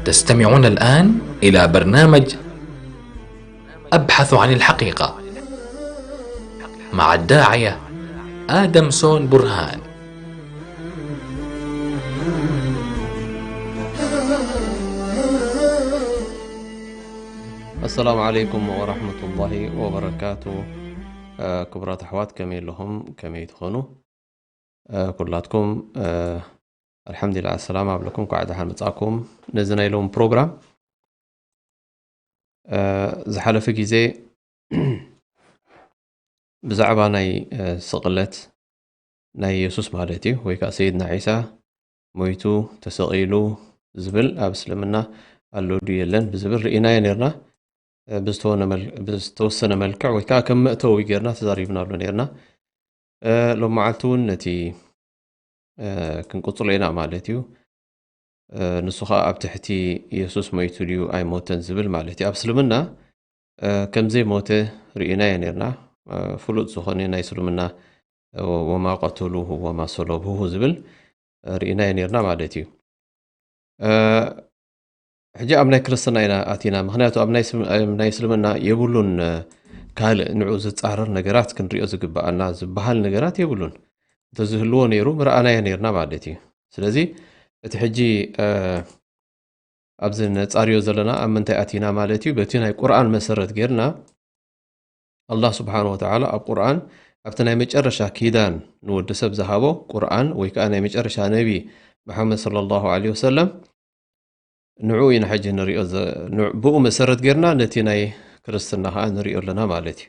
تستمعون الآن إلى برنامج أبحث عن الحقيقة مع الداعية آدم سون برهان. السلام عليكم ورحمة الله وبركاته. ክቡራት ኣሕዋት፣ ከመይ ኣለኹም? ከመይ ትኾኑ? ኩላትኩም ኣልሓምዱሊላህ ሰላም ኣብለኩም፣ ኳዕ ደሓን መጻእኩም። ነዚ ናይ ሎም ፕሮግራም ዝሓለፈ ግዜ ብዛዕባ ናይ ስቕለት ናይ የሱስ ማለት እዩ፣ ወይ ከዓ ሰይድና ዒሳ ሞይቱ ተሰቒሉ ዝብል ኣብ እስልምና ኣሎ ድዩ የለን ብዝብል ርኢናዮ ነርና። ብዝተወሰነ መልክዕ ወይ ከዓ ከም መእተዊ ጌርና ተዛሪብናሉ ነርና። ሎም መዓልቲ እውን ነቲ ክንቅጽሎ ኢና ማለት እዩ። ንሱ ኸዓ ኣብ ትሕቲ የሱስ ሞይቱ ድዩ ኣይሞተን ዝብል ማለት እዩ። ኣብ እስልምና ከም ዘይሞተ ርኢናዮ ነርና። ፍሉጥ ዝኾነ ናይ እስልምና ወማ ቀተሉሁ ወማ ሰለቡሁ ዝብል ርኢናዮ ነርና ማለት እዩ። ሕጂ ኣብ ናይ ክርስትና ኢና ኣቲና። ምኽንያቱ ኣብ ናይ እስልምና የብሉን ካልእ ንዑ ዝጻረር ነገራት ክንሪኦ ዝግብኣና ዝበሃል ነገራት የብሉን። እንተዝህልዎ ነይሩ ምረኣናዮ ነርና ማለት እዩ። ስለዚ እቲ ሕጂ ኣብዚ ነጻርዮ ዘለና ኣብ ምንታይ ኣቲና ማለት እዩ? በቲ ናይ ቁርኣን መሰረት ጌርና ኣላህ ስብሓን ወተዓላ ኣብ ቁርኣን ኣብቲ ናይ መጨረሻ ኪዳን ንወዲ ሰብ ዝሃቦ ቁርኣን ወይ ከዓ ናይ መጨረሻ ነቢ መሓመድ ሰለላሁ ዐለይሂ ወሰለም ንዑ ኢና ሕጂ ንሪኦ፣ ብኡ መሰረት ጌርና ነቲ ናይ ክርስትና ከዓ ንሪኦ ኣለና ማለት እዩ።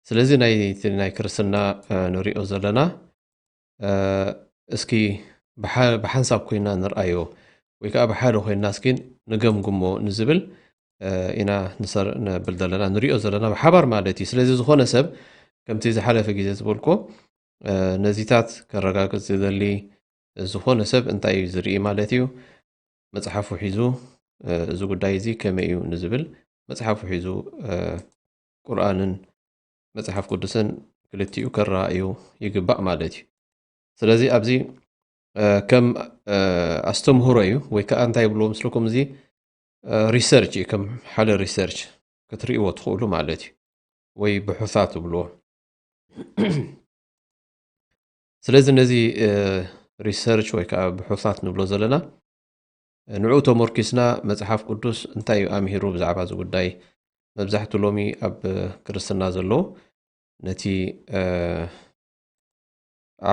ስለዚ ናይ ክርስትና ንሪኦ ዘለና እስኪ ብሓንሳብ ኮይና ንርኣዮ ወይ ከዓ ብሓደ ኮይና እስኪ ንገምግሞ ንዝብል ኢና ንሰር ነብል ዘለና ንሪኦ ዘለና ብሓባር ማለት እዩ። ስለዚ ዝኾነ ሰብ ከምቲ ዝሓለፈ ግዜ ዝበልኮ ነዚታት ከረጋግፅ ዝደሊ ዝኾነ ሰብ እንታይ እዩ ዝርኢ ማለት እዩ? መፅሓፉ ሒዙ እዚ ጉዳይ እዚ ከመይ እዩ ንዝብል መፅሓፉ ሒዙ ቁርኣንን መፅሓፍ ቅዱስን ክልቲኡ ከረኣእዩ ይግባእ ማለት እዩ። ስለዚ ኣብዚ ከም ኣስተምህሮ እዩ ወይ ከዓ እንታይ ይብልዎ ምስልኩም እዚ ሪሰርች እዩ። ከም ሓደ ሪሰርች ክትርእይዎ ትኽእሉ ማለት እዩ። ወይ ብሑታት ትብልዎ። ስለዚ ነዚ ሪሰርች ወይ ከዓ ብሑታት ንብሎ ዘለና ንዑ ተመርኪስና መፅሓፍ ቅዱስ እንታይ እዩ ኣምሂሩ ብዛዕባ እዚ ጉዳይ? መብዛሕቱ ሎሚ ኣብ ክርስትና ዘለዉ ነቲ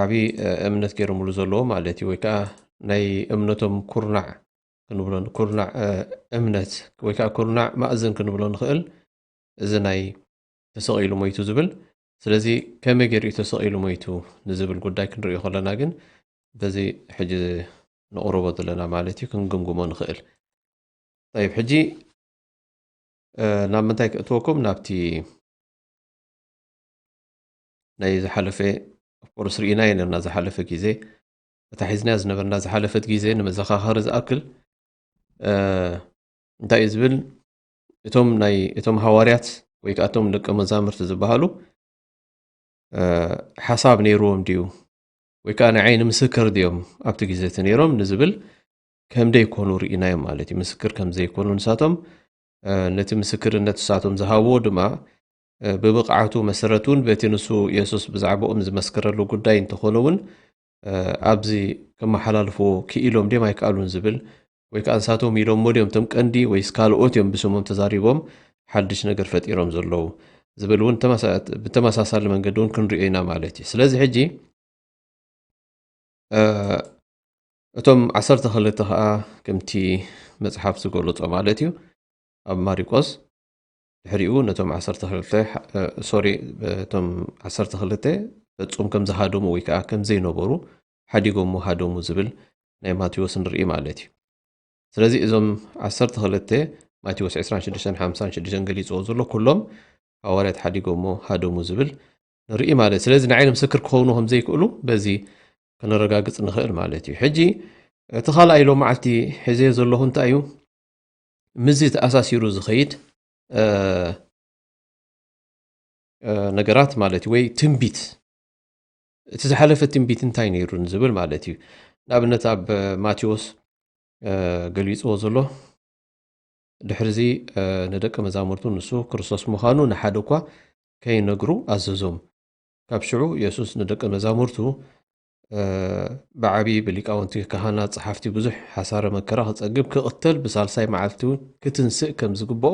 ዓብዪ እምነት ገይሮምሉ ዘለዉ ማለት እዩ። ወይ ከዓ ናይ እምነቶም ኩርናዕ ክንብሎ ኩርናዕ እምነት ወይ ከዓ ኩርናዕ ማእዝን ክንብሎ ንኽእል እዚ ናይ ተሰቒሉ ሞይቱ ዝብል። ስለዚ ከመይ ገይሩ እዩ ተሰቒሉ ሞይቱ ንዝብል ጉዳይ ክንሪኦ ከለና ግን በዚ ሕጂ ነቕርቦ ዘለና ማለት እዩ ክንግምግሞ ንኽእል። ጠይብ ሕጂ ናብ ምንታይ ክእትወኩም ናብቲ ናይ ዝሓለፈ ኦፍኮርስ ርኢናዮ ነርና ዝሓለፈ ግዜ እታ ሒዝናያ ዝነበርና ዝሓለፈት ግዜ ንመዘኻኸሪ ዝኣክል እንታይ እዩ ዝብል እቶም ናይ እቶም ሃዋርያት ወይ ከዓ እቶም ደቀ መዛምርቲ ዝበሃሉ ሓሳብ ነይርዎም ድዩ ወይ ከዓ ንዓይ ንምስክር ድዮም ኣብቲ ግዜ እቲ ነይሮም ንዝብል ከም ደይኮኑ ርኢናዮም ማለት እዩ። ምስክር ከም ዘይኮኑ ንሳቶም ነቲ ምስክርነት ንሳቶም ዝሃብዎ ድማ ብብቕዓቱ መሰረት እውን በቲ ንሱ የሱስ ብዛዕባኦም ዝመስከረሉ ጉዳይ እንተኾነ እውን ኣብዚ ከመሓላልፍዎ ክኢሎም ድዮም ኣይከኣሉን ዝብል ወይ ከዓ ንሳቶም ኢሎሞ ድዮም እቶም ቀንዲ ወይስ ካልኦት እዮም ብስሞም ተዛሪቦም ሓድሽ ነገር ፈጢሮም ዘለዉ ዝብል እውን ብተመሳሳሊ መንገዲ እውን ክንሪኦ ኢና ማለት እዩ። ስለዚ ሕጂ እቶም ዓሰርተ ክልተ ከዓ ከምቲ መፅሓፍ ዝገለፆ ማለት እዩ ኣብ ማሪቆስ ድሕሪኡ ነቶም ዓሰርተ ክልተ ሶሪ እቶም ዓሰርተ ክልተ ፈጹም ከም ዝሃደሙ ወይ ከኣ ከም ዘይነበሩ ሓዲጎሞ ሃደሙ ዝብል ናይ ማቴዎስ ንርኢ ማለት እዩ። ስለዚ እዞም ዓሰርተ ክልተ ማቴዎስ ዕስራን ሽዱሽተን ሓምሳን ሽዱሽተን ገሊጽዎ ዘሎ ኩሎም ሃዋርያት ሓዲጎሞ ሃደሙ ዝብል ንርኢ ማለት። ስለዚ ንዓይ ንምስክር ክኾኑ ከም ዘይክእሉ በዚ ከነረጋግጽ ንኽእል ማለት እዩ። ሕጂ እቲ ካልኣይ ሎም መዓልቲ ሒዘዮ ዘለኹ እንታይ እዩ? ምስዚ ተኣሳሲሩ ዝኸይድ ነገራት ማለት እዩ። ወይ ትንቢት፣ እቲ ዝሓለፈ ትንቢት እንታይ ነይሩ ንዝብል ማለት እዩ። ንኣብነት ኣብ ማቴዎስ ገሊፅዎ ዘሎ፣ ድሕርዚ ንደቂ መዛሙርቱ ንሱ ክርስቶስ ምዃኑ ንሓደ እኳ ከይነግሩ ኣዘዞም። ካብ ሽዑ የሱስ ንደቂ መዛሙርቱ ብዓቢ ብሊቃውንቲ ካህናት ጸሓፍቲ ብዙሕ ሓሳረ መከራ ክጸግብ ክቕተል ብሳልሳይ መዓልቲ ክትንስእ ከም ዝግብኦ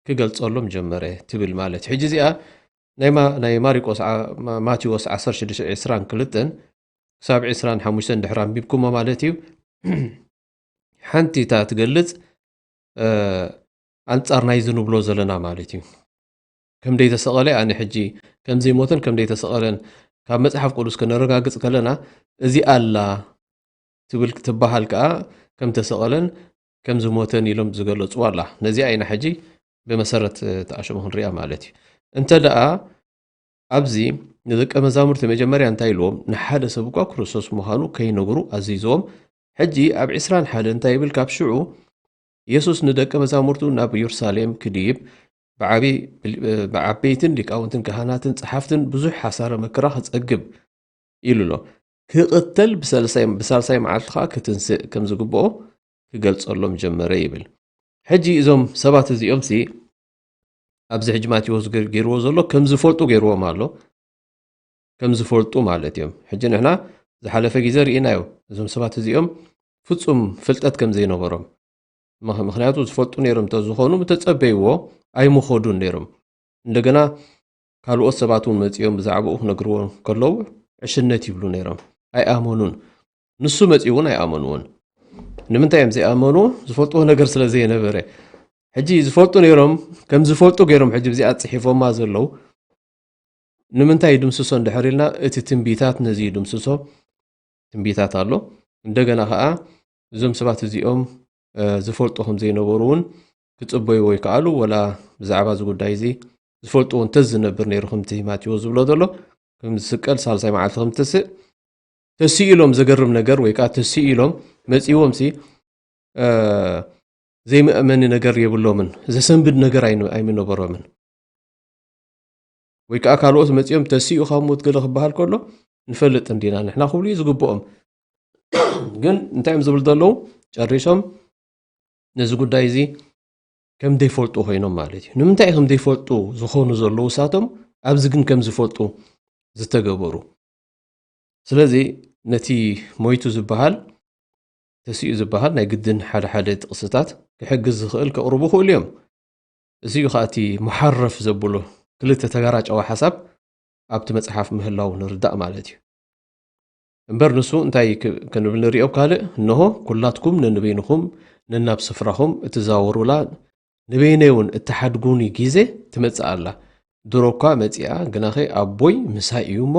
ክገልጸሎም ጀመረ ትብል ማለት ሕጂ እዚኣ ናይ ማሪቆስ ማቴዎስ ዓሰርተ ሽዱሽተ ዕስራን ክልተን ክሳብ ዕስራን ሓሙሽተን ድሕር ኣንቢብኩሞ ማለት እዩ። ሓንቲ እታ ትገልጽ ኣንጻር ናይዚ ንብሎ ዘለና ማለት እዩ። ከም ደይተሰቐለ ኣነ ሕጂ ከም ዘይሞተን ከም ደይተሰቐለን ካብ መጽሓፍ ቅዱስ ከነረጋግጽ ከለና እዚ ኣላ ትብል ክትበሃል ከኣ ከም ተሰቐለን ከም ዝሞተን ኢሎም ዝገለጽዋ ኣላ። ነዚኣ ኢና ሕጂ ብመሰረት ተኣሸሙ ክንሪኣ ማለት እዩ። እንተ ደኣ ኣብዚ ንደቀ መዛሙርቲ መጀመርያ እንታይ ኢልዎም? ንሓደ ሰብ እኳ ክርስቶስ ምዃኑ ከይነግሩ ኣዚዝዎም። ሕጂ ኣብ ዕስራን ሓደን እንታይ ይብል? ካብ ሽዑ የሱስ ንደቀ መዛሙርቱ ናብ የሩሳሌም ክድይብ ብዓበይትን ሊቃውንትን ካህናትን ጸሓፍትን ብዙሕ ሓሳረ መከራ ክጸግብ ኢሉ ኣሎ። ክቕተል ብሳልሳይ መዓልቲ ኸዓ ክትንስእ ከም ዝግብኦ ክገልጸሎም ጀመረ ይብል። ሕጂ እዞም ሰባት እዚኦም ሲ ኣብዚ ሕጂ ማቴዎስ ገይርዎ ዘሎ ከም ዝፈልጡ ገይርዎም ኣሎ። ከም ዝፈልጡ ማለት እዮም። ሕጂ ንሕና ዝሓለፈ ግዜ ርኢናዮ። እዞም ሰባት እዚኦም ፍጹም ፍልጠት ከም ዘይነበሮም። ምኽ-፣ ምኽንያቱ ዝፈልጡ ነይሮም እንተዝኾኑ ምተጸበይዎ ኣይምኸዱን ነይሮም። እንደገና ካልኦት ሰባት እውን መጺኦም ብዛዕባኡ ክነግርዎ ከለዉ ዕሽነት ይብሉ ነይሮም። ኣይኣመኑን። ንሱ መጺኡ እውን ኣይኣመንዎን። ንምንታይ እዮም ዘይኣመኑ? ዝፈልጥዎ ነገር ስለ ዘይነበረ። ሕጂ ዝፈልጡ ነይሮም፣ ከም ዝፈልጡ ገይሮም ሕጂ ብዚኣ ጽሒፎማ ዘለዉ። ንምንታይ ይድምስሶ እንድሕር ኢልና፣ እቲ ትንቢታት ነዚ ይድምስሶ። ትንቢታት ኣሎ። እንደገና ኸዓ እዞም ሰባት እዚኦም፣ እ፣ ዝፈልጡ ከም ዘይነበሩ እውን ክጽበዩ ወይ ከኣሉ፣ ወላ ብዛዕባ እዚ ጉዳይ እዚ ዝፈልጥዎ እንተዝነብር ነይሩ፣ ከምቲ ማቴዎስ ዝብሎ ዘሎ፣ ከም ዝስቀል፣ ሳልሳይ መዓልቲ ከም ትስእ፣ ተስኢሎም ዘገርም ነገር ወይ ከኣ ተስኢሎም መጺዎም ሲ፣ እ፣ ዘይመእመኒ ነገር የብሎምን። ዘሰንብድ ነገር ኣይን-፣ ኣይምነበሮምን። ወይ ከኣ ካልኦት መጺኦም ተሲኡ ካብ ሞት ገለ ክበሃል ከሎ ንፈልጥ እንዲና ንሕና ክብሉ እዩ ዝግብኦም። ግን እንታይ እዮም ዝብሉ ዘለዉ? ጨሪሶም ነዚ ጉዳይ እዚ ከም ዘይፈልጡ ኮይኖም ማለት እዩ። ንምንታይ ከም ዘይፈልጡ ዝኾኑ ዘለዉ እሳቶም ኣብዚ ግን ከም ዝፈልጡ ዝተገበሩ? ስለዚ ነቲ ሞይቱ ዝበሃል፣ ተሲኡ ዝበሃል ናይ ግድን ሓደ ሓደ ጥቕስታት ክሕግዝ ዝኽእል ከቕርቡ ይኽእሉ እዮም። እዚ እዩ ኸኣ እቲ ሙሓረፍ ዘብሎ ክልተ ተጋራጨዋ ሓሳብ ኣብቲ መጽሓፍ ምህላው ንርዳእ ማለት እዩ። እምበር ንሱ እንታይ ክ-፣ ክንብል ንሪኦ ካልእ፣ እንሆ ኩላትኩም ነንበይንኹም ነናብ ስፍራኹም እትዛወሩላ ንበይነይ እውን እትሓድጉኒ ግዜ ትመጽእ ኣላ። ድሮ እኳ መጺኣ፣ ግናኸ ኣቦይ ምሳይ እዩ እሞ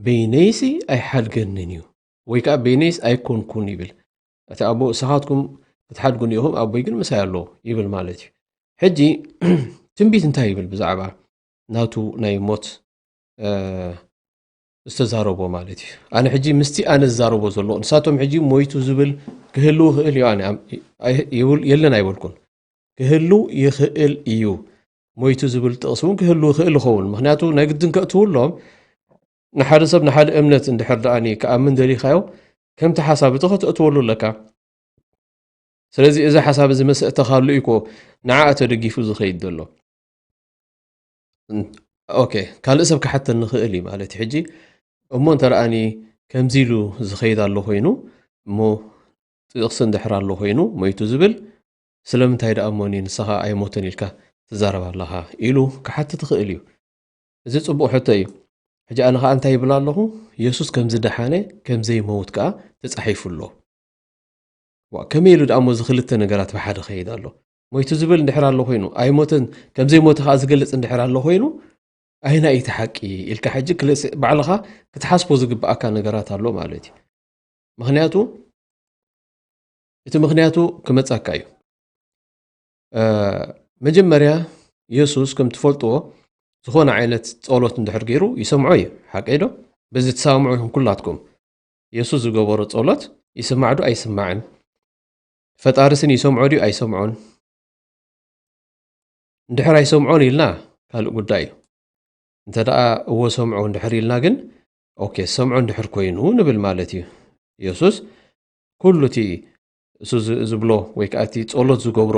በይነይሲ ኣይሓድገንን እዩ፣ ወይ ከኣ በይነይስ ኣይኮንኩን ይብል። እቲ ኣቦ እስኻትኩም ክትሓድጉኒ ኢኹም፣ ኣቦይ ግን ምሳይ ኣሎ ይብል ማለት እዩ። ሕጂ ትንቢት እንታይ ይብል ብዛዕባ ናቱ ናይ ሞት፣ እ፣ ዝተዛረቦ ማለት እዩ? ኣነ ሕጂ ምስቲ ኣነ ዝዛረቦ ዘለኹ፣ ንሳቶም ሕጂ ሞይቱ ዝብል ክህልው ይኽእል እዩ፣ ኣነ ኣም-፣ ኣይ-፣ ይብል-፣ የለን ኣይበልኩን። ክህልው ይኽእል እዩ። ሞይቱ ዝብል ጥቕሲ እውን ክህልው ይኽእል ይኸውን። ምኽንያቱ ናይ ግድን ከእትውሎም ንሓደ ሰብ ንሓደ እምነት እንድሕር ደኣኒ ክኣምን ደሊኻዮ፣ ከምቲ ሓሳብ እቲ ከተእትወሉ ኣለካ። ስለዚ እዚ ሓሳብ እዚ ምስ እተኻሉ እዩ እኮ ንዓኣ ተደጊፉ ዝኸይድ ዘሎ። እን-፣ ኦኬ፣ ካልእ ሰብ ክሓተኒ ይኽእል እዩ ማለት እዩ። ሕጂ እሞ እንተ ደኣኒ ከምዚ ኢሉ ዝኸይድ ኣሎ ኮይኑ፣ እሞ ጥቕሲ እንድሕር ኣሎ ኮይኑ፣ ሞይቱ ዝብል፣ ስለምንታይ ደኣ እሞኒ ንስኻ ኣይሞተን ኢልካ ትዛረብ ኣለኻ? ኢሉ ክሓትት ይኽእል እዩ። እዚ ጽቡቕ ሕቶ እዩ። ሕጂ ኣነ ኸኣ እንታይ ይብል ኣለኹ? የሱስ ከም ዝደሓነ፣ ከም ዘይመውት ከኣ ተጻሒፉ ኣሎ። ዋ፣ ከመይ ኢሉ ደኣ እሞ እዚ ክልተ ነገራት ብሓደ ኸይድ ኣሎ? ሞይቱ ዝብል እንድሕር ኣሎ ኮይኑ፣ ኣይሞተን፣ ከም ዘይሞተ ኸኣ ዝገልጽ እንድሕር ኣሎ ኮይኑ፣ ኣይናይ እቲ ሓቂ ኢልካ ሕጂ ክልስ-፣ ባዕልኻ ክትሓስቦ ዝግብኣካ ነገራት ኣሎ ማለት እዩ። ምኽንያቱ፣ እቲ ምኽንያቱ ክመጻካ እዩ። እ፣ መጀመርያ፣ የሱስ ከም ትፈልጥዎ፣ ዝኾነ ዓይነት ጸሎት እንድሕር ገይሩ ይሰምዖ እዩ። ሓቀይ ዶ? በዚ ትሰማምዑ ኢኹም ኩላትኩም። የሱስ ዝገበሮ ጸሎት ይስማዕ ዶ ኣይስማዕን? ፈጣሪ ስኒ ይሰምዖ ድዩ ኣይሰምዖን? እንድሕር ኣይሰምዖን ኢልና፣ ካልእ ጉዳይ እዩ። እንተ ደኣ እወ ሰምዖ እንድሕር ኢልና ግን፣ ኦኬ፣ ሰምዖ እንድሕር ኮይኑ ንብል ማለት እዩ። የሱስ ኩሉ እቲ እሱ ዝ-፣ ዝብሎ ወይ ከኣ እቲ ጸሎት ዝገብሮ፣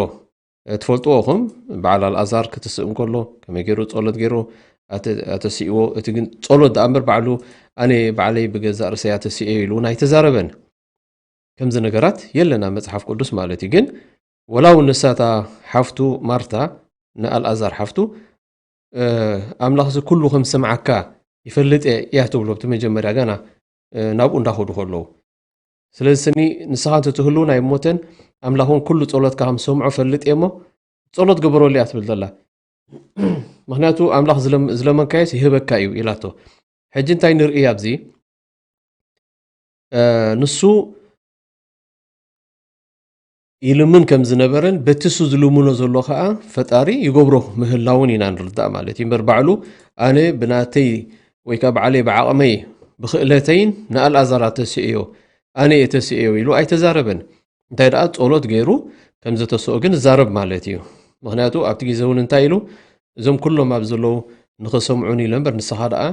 እ፣ ትፈልጥዎ ኢኹም። በዓል ኣልኣዛር ክትስእ እንከሎ፣ ከመይ ገይሩ ጸሎት ገይሩ ኣተ-፣ ኣተሲእዎ። እቲ ግን ጸሎት ደኣ እምበር ባዕሉ፣ "ኣነ ባዕለይ ብገዛእ ርእሰይ ኣተሲኤዮ" ኢሉ እውን ኣይተዛረበን። ከምዚ ነገራት የለን ኣብ መጽሓፍ ቅዱስ ማለት እዩ። ግን ወላ እውን ንሳታ ሓፍቱ ማርታ፣ ንኣልኣዛር ሓፍቱ፣ እ፣ "ኣምላኽሲ ኩሉ ከም ዝሰምዓካ ይፈልጥ እየ" እያ ትብሎ፣ ኣብቲ መጀመርያ ገና፣ እ፣ ናብኡ እንዳኸዱ ከለዉ። ስለዚ ስኒ ንስኻ እንተትህሉ ናይ ሞተን ኣምላኽ እውን ኩሉ ጸሎትካ ከም ዝሰምዖ ፈልጥ እየ እሞ ጸሎት ግበረሉ እያ ትብል ዘላ። ምኽንያቱ ኣምላኽ ዝለም-፣ ዝለመንካዮስ ይህበካ እዩ ኢላቶ። ሕጂ እንታይ ንርኢ ኣብዚ? እ፣ ንሱ ይልምን ከም ዝነበረን በቲ እሱ ዝልምኖ ዘሎ ኸኣ ፈጣሪ ይገብሮ ምህላውን ኢና ንርዳእ ማለት እዩ። እምበር ባዕሉ ኣነ ብናተይ ወይ ከኣ ባዕለይ ብዓቕመይ ብኽእለተይን ንኣልኣዛር ኣተስእዮ፣ ኣነ እየ ተስእዮ ኢሉ ኣይተዛረበን። እንታይ ደኣ ጸሎት ገይሩ ከም ዘተስኦ ግን ይዛረብ ማለት እዩ። ምኽንያቱ ኣብቲ ግዜ እውን እንታይ ኢሉ፣ "እዞም ኩሎም ኣብ ዘለዉ ንኽሰምዑኒ" ኢሎ እምበር ንስኻ ደኣ፣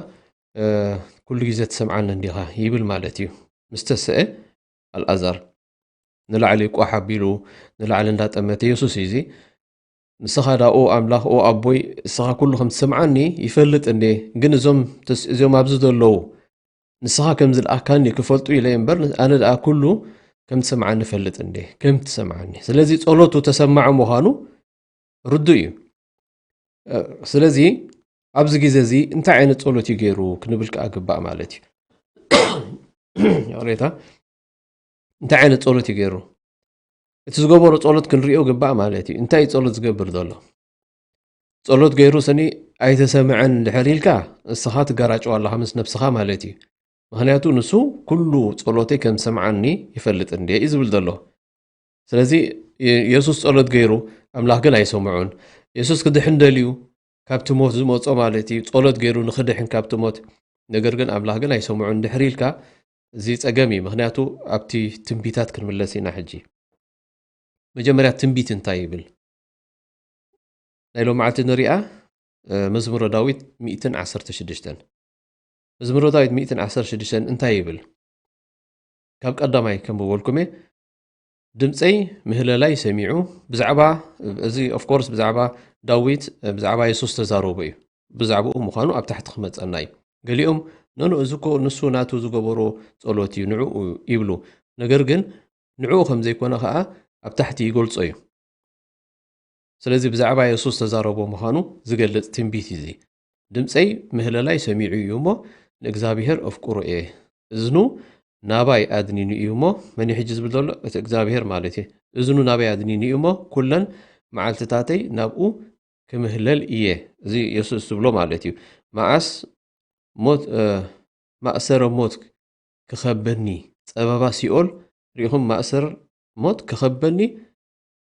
እ፣ "ኩሉ ግዜ ትሰምዓኒ እንዲኻ" ይብል ማለት እዩ። ምስ ተስአ ኣልኣዛር ንላዕሊ ቋሕ ኣቢሉ ንላዕሊ እንዳጠመተ፣ የሱስ እዩ እዚ። "ንስኻ ደኣ ኦ ኣምላኽ፣ ኦ ኣቦይ፣ እስኻ ኩሉ ከም ትሰምዓኒ ይፈልጥ እንዴ፣ ግን እዞም ተስ-፣ እዚኦም ኣብዚ ዘለዉ ንስኻ ከም ዝለኣካኒ ክፈልጡ ኢለ እምበር፣ ኣነ ደኣ ኩሉ ከም ትሰምዓኒ እፈልጥ እንዴ፣ ከም ትሰምዓኒ?" ስለዚ ጸሎቱ ተሰማዒ ምዃኑ ርዱእ እዩ። እ፣ ስለዚ ኣብዚ ግዜ እዚ እንታይ ዓይነት ጸሎት እዩ ገይሩ ክንብል ከኣ ግባእ ማለት እዩ። ይቕሬታ። እንታይ ዓይነት ጸሎት እዩ ገይሩ? እቲ ዝገበሮ ጸሎት ክንሪኦ ግባእ ማለት እዩ። እንታይ እዩ ጸሎት ዝገብር ዘሎ? ጸሎት ገይሩ ስኒ ኣይተሰምዐን እንድሕር ኢልካ፣ እስኻ ትጋራጨው ኣለኻ ምስ ነብስኻ ማለት እዩ። ምኽንያቱ ንሱ ኩሉ ጸሎተይ ከም ዝሰምዓኒ ይፈልጥ እንድየ እዩ ዝብል ዘሎ። ስለዚ የ-፣ የሱስ ጸሎት ገይሩ፣ ኣምላኽ ግን ኣይሰምዖን። የሱስ ክድሕን ደልዩ፣ ካብቲ ሞት ዝመጾ ማለት እዩ፣ ጸሎት ገይሩ ንኽድሕን ካብቲ ሞት፣ ነገር ግን ኣምላኽ ግን ኣይሰምዖን እንድሕር ኢልካ፣ እዚ ጸገም እዩ። ምኽንያቱ ኣብቲ ትንቢታት ክንምለስ ኢና ሕጂ። መጀመርያ ትንቢት እንታይ ይብል? ናይ ሎማዓልቲ ንሪኣ፣ እ፣ መዝሙረ ዳዊት ሚእትን ዓሰርተ ሽዱሽተን። መዝሙረ ዳዊት ሚእትን ዓሰርተ ሽዱሽተን እንታይ ይብል? ካብ ቀዳማይ ከንብበልኩም እየ። "ድምፀይ ምህለላይ ሰሚዑ"፣ ብዛዕባ፣ እዚ ኦፍ ኮርስ ብዛዕባ ዳዊት፣ ብዛዕባ የሱስ ተዛረቡ እዩ። ብዛዕባኡ ምዃኑ ኣብ ታሕቲ ክመፀና እዩ። ገሊኦም፣ "ኖኖ፣ እዚ እኮ ንሱ ናቱ ዝገበሮ ጸሎት እዩ፣ ንዕኡ" ይብሉ። ነገር ግን ንዕኡ ከም ዘይኮነ ኸኣ ኣብ ታሕቲ ይገልጾ እዩ። ስለዚ ብዛዕባ የሱስ ተዛረቦ ምዃኑ ዝገልጽ ትንቢት እዩ እዚ። "ድምፀይ ምህለላይ ሰሚዑ እዩ እሞ ንእግዚኣብሄር ኣፍቅሮ እየ። እዝኑ ናባይ ኣድኒኑ እዩ እሞ" መን እዩ ሕጂ ዝብል ዘሎ? እቲ እግዚኣብሄር ማለት እዩ። "እዝኑ ናባይ ኣድኒኑ እዩ እሞ ኩለን መዓልትታተይ ናብኡ ክምህለል እየ።" እዚ የሱስ ዝብሎ ማለት እዩ። "መዓስ ሞት፣ እ፣ ማእሰረ ሞት ክኸበኒ፣ ጸበባ ሲኦል ርኢኹም፣ ማእሰር ሞት ክኸበኒ፣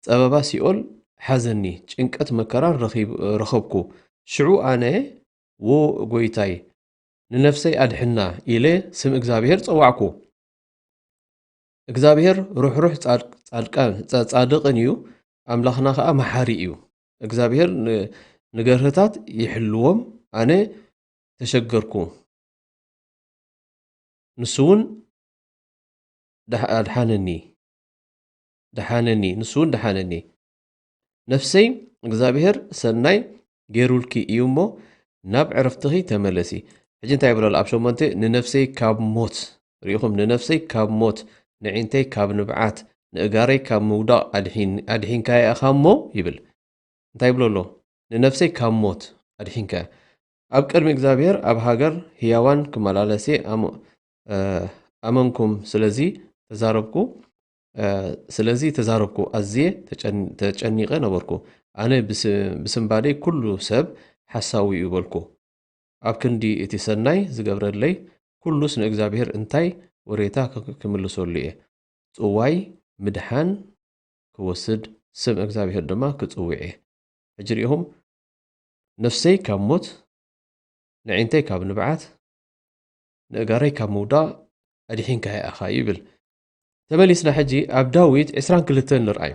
ጸበባ ሲኦል ሓዘኒ፣ ጭንቀት መከራን ረኺብ-፣ ረኸብኩ። ሽዑ ኣነ፣ ዎ ጎይታይ፣ ንነፍሰይ ኣድሕና" ኢለ ስም እግዚኣብሄር ጸዋዕኩ። እግዚኣብሄር ርሕሩሕ ጻድ-፣ ጻድቃን፣ ጸ-፣ ጻድቕን እዩ፣ ኣምላኽና ኸኣ መሓሪ እዩ። እግዚኣብሄር ን-፣ ንገርህታት ይሕልዎም፣ ኣነ ተሸገርኩ። ንሱ እውን ደሕ-፣ ኣድሓነኒ፣ ደሓነኒ፣ ንሱ እውን ደሓነኒ። ነፍሰይ፣ እግዚኣብሄር ሰናይ ገይሩልኪ እዩ እሞ፣ ናብ ዕረፍትኺ ተመለሲ። ሕጂ እንታይ ይብል ኣሎ ኣብ ሸሞንተ? "ንነፍሰይ ካብ ሞት"፣ ርኢኹም፣ "ንነፍሰይ ካብ ሞት፣ ንዒንተይ ካብ ንብዓት፣ ንእጋረይ ካብ ምውዳቕ ኣድሒን-፣ ኣድሒንካያ ኢኻ እሞ" ይብል። እንታይ ይብሎ ኣሎ? "ንነፍሰይ ካብ ሞት ኣድሒንካያ። ኣብ ቅድሚ እግዚኣብሄር ኣብ ሃገር ህያዋን ክመላለስ እየ ኣሞ-፣ እ፣ ኣመንኩም፣ ስለዚ ተዛረብኩ፣ እ፣ ስለዚ ተዛረብኩ፣ ኣዝየ ተጨን-፣ ተጨኒቐ ነበርኩ። ኣነ ብስ-፣ ብስንባደይ ኩሉ ሰብ ሓሳዊ እዩ በልኩ።" ኣብ ክንዲ እቲ ሰናይ ዝገብረለይ ኩሉስ ንእግዚኣብሔር እንታይ ወሬታ ክ-፣ ክምልሰሉ እየ? ጽዋይ ምድሓን ክወስድ፣ ስም እግዚኣብሔር ድማ ክጽውዕ እየ። ሕጂ ርኢኹም፣ ነፍሰይ ካብ ሞት፣ ንዒንተይ ካብ ንብዓት፣ ንእጋረይ ካብ ምውዳቕ ኣድሒንካያ ኢኻ ይብል። ተመሊስና ሕጂ ኣብ ዳዊት ዕስራን ክልተን ንርኣዩ።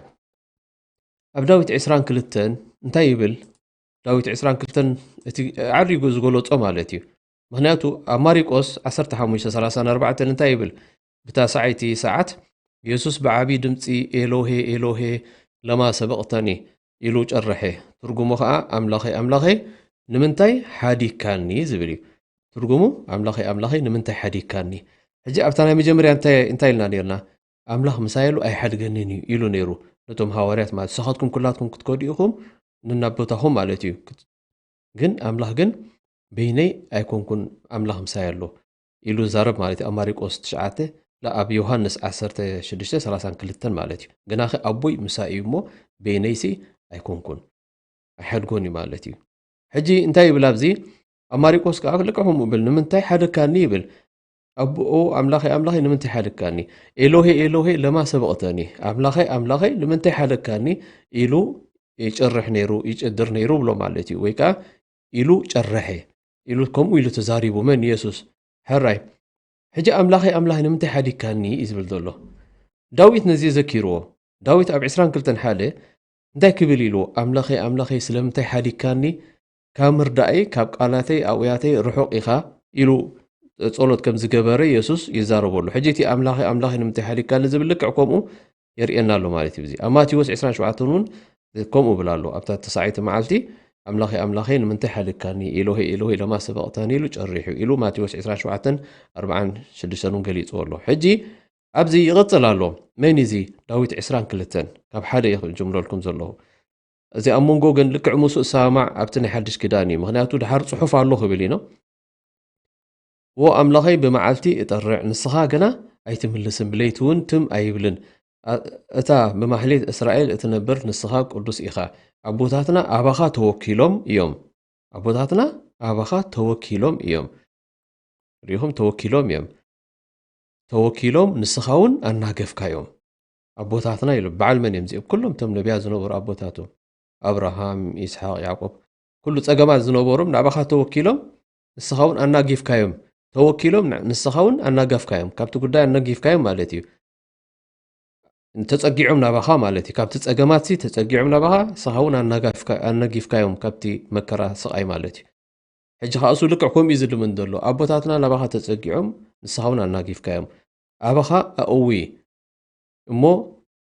ኣብ ዳዊት ዕስራን ክልተን እንታይ ይብል? ዳዊት ዕስራን ክልተን እቲ ዓሪጉ ዝገለጾ ማለት እዩ። ምኽንያቱ ኣብ ማሪቆስ ዓሰርተ ሓሙሽተ ሰላሳን ኣርባዕተን እንታይ ይብል? ብታሳዓይቲ ሰዓት የሱስ ብዓቢ ድምጺ፣ "ኤሎሄ፣ ኤሎሄ፣ ለማ ሰበቕተኒ?" ኢሉ ጨረሐ። ትርጉሙ ኸኣ፣ "ኣምላኸይ፣ ኣምላኸይ፣ ንምንታይ ሓዲግካኒ?" ዝብል እዩ። ትርጉሙ፣ "ኣምላኸይ፣ ኣምላኸይ፣ ንምንታይ ሓዲግካኒ?" ሕጂ ኣብታ ናይ መጀመርያ እንታይ፣ እንታይ ኢልና ነይርና? "ኣምላኽ ምሳይ ኣሎ ኣይሓድገንን እዩ" ኢሉ ነይሩ ነቶም ሃዋርያት ማለት፣ "ንስኻትኩም ኩላትኩም ክትከዱ ኢኹም ንናብ ቦታኹም" ማለት እዩ። ክት-፣ ግን ኣምላኽ ግን "በይነይ ኣይኮንኩን፣ ኣምላኽ ምሳይ ኣሎ" ኢሉ ዝዛረብ ማለት እዩ። ኣብ ማሪቆስ ትሽዓተ፣ ላ-፣ ኣብ ዮሃንስ ዓሰርተ ሽዱሽተ ሰላሳን ክልተን ማለት እዩ። "ግናኸ ኣቦይ ምሳይ እዩ እሞ በይነይሲ ኣይኮንኩን፣ ኣይሓድጎን እዩ" ማለት እዩ። ሕጂ እንታይ ይብል ኣብዚ? ኣብ ማሪቆስ ከኣ ልክዕ ከምኡ ይብል። "ንምንታይ ሓደግካኒ?" ይብል። "ኣቦ፣ ኣምላኸይ፣ ኣምላኸይ፣ ንምንታይ ሓደግካኒ? ኤሎሄ፣ ኤሎሄ፣ ለማ ሰበቕተኒ? ኣምላኸይ፣ ኣምላኸይ፣ ንምንታይ ሓደግካኒ?" ኢሉ ይጭርሕ ነይሩ፣ ይጭድር ነይሩ ብሎ ማለት እዩ። ወይ ከኣ ኢሉ ጨረሐ፣ ኢሉ ከምኡ ኢሉ ተዛሪቡ። መን? የሱስ። ሕራይ። ሕጂ "ኣምላኸይ፣ ኣምላኸይ፣ ንምንታይ ሓዲግካኒ?" እዩ ዝብል ዘሎ። ዳዊት ነዚ ዘኪርዎ። ዳዊት ኣብ ዕስራን ክልተን ሓደ እንታይ ክብል ኢሉ? "ኣምላኸይ፣ ኣምላኸይ፣ ስለምንታይ ሓዲግካኒ? ካብ ምርዳእይ፣ ካብ ቃላተይ ኣውያተይ ርሑቕ ኢኻ" ኢሉ ጸሎት ከም ዝገበረ የሱስ ይዛረበሉ። ሕጂ እቲ "ኣምላኸይ፣ ኣምላኸይ፣ ንምንታይ ሓዲግካኒ?" ዝብል ልክዕ ከምኡ የርእየና ኣሎ ማለት እዩ። እዚ ኣብ ማቴዎስ ዕስራን ሸውዓተን እውን ከምኡ ይብል ኣሎ። ኣብታ ተሳዓይቲ መዓልቲ፣ "ኣምላኸይ፣ ኣምላኸይ፣ ንምንታይ ሓደግካኒ? ኤሎሄ፣ ኤሎሄ፣ ለማ ሰበቕታኒ?" ኢሉ ጨሪሑ፣ ኢሉ ማቴዎስ ዕስራን ሸውዓተን ኣርባዓን ሽዱሽተን እውን ገሊጽዎ ኣሎ። ሕጂ ኣብዚ ይቕጽል ኣሎ። መን እዚ? ዳዊት ዕስራን ክልተን፣ ካብ ሓደ እየ ክጅምረልኩም ዘለኹ። እዚ ኣብ መንጎ ግን ልክዕ ምስኡ ዝሰማማዕ ኣብቲ ናይ ሓድሽ ኪዳን እዩ። ምኽንያቱ ድሓር ጽሑፍ ኣሎ ክብል እዩ። "ዎ ኣምላኸይ፣ ብመዓልቲ እጠርዕ፣ ንስኻ ግና ኣይትምልስን፣ ብለይቲ እውን ትም ኣይብልን። ኣ-፣ እታ ብማሕሌት እስራኤል እትነብር ንስኻ ቅዱስ ኢኻ። ኣቦታትና ኣባኻ ተወኪሎም እዮም።" ኣቦታትና ኣባኻ ተወኪሎም እዮም። ርኢኹም፣ ተወኪሎም እዮም። "ተወኪሎም ንስኻ እውን ኣናገፍካዮም ኣቦታትና" ኢሉ። በዓል መን እዮም እዚኦም? ኩሎም እቶም ነቢያት ዝነበሩ ኣቦታቶም፣ ኣብርሃም፣ ይስሓቅ፣ ያዕቆብ፣ ኩሉ ጸገማት ዝነበሮም ናባኻ ተወኪሎም ንስኻ እውን ኣናጊፍካዮም። ተወኪሎም ን-፣ ንስኻ እውን ኣናገፍካዮም። ካብቲ ጉዳይ ኣናጊፍካዮም ማለት እዩ። ተጸጊዖም ናባኻ ማለት እዩ። ካብቲ ጸገማትሲ ተጸጊዖም ናባኻ፣ ንስኻ እውን ኣናጋፍካ-፣ ኣናጊፍካዮም ካብቲ መከራ ስቓይ ማለት እዩ። ሕጂ ኸኣ እሱ ልክዕ ከምኡ እዩ ዝልምን ዘሎ። ኣቦታትና ናባኻ ተጸጊዖም፣ ንስኻ እውን ኣናጊፍካዮም። ኣባኻ ኣእዊ እሞ፣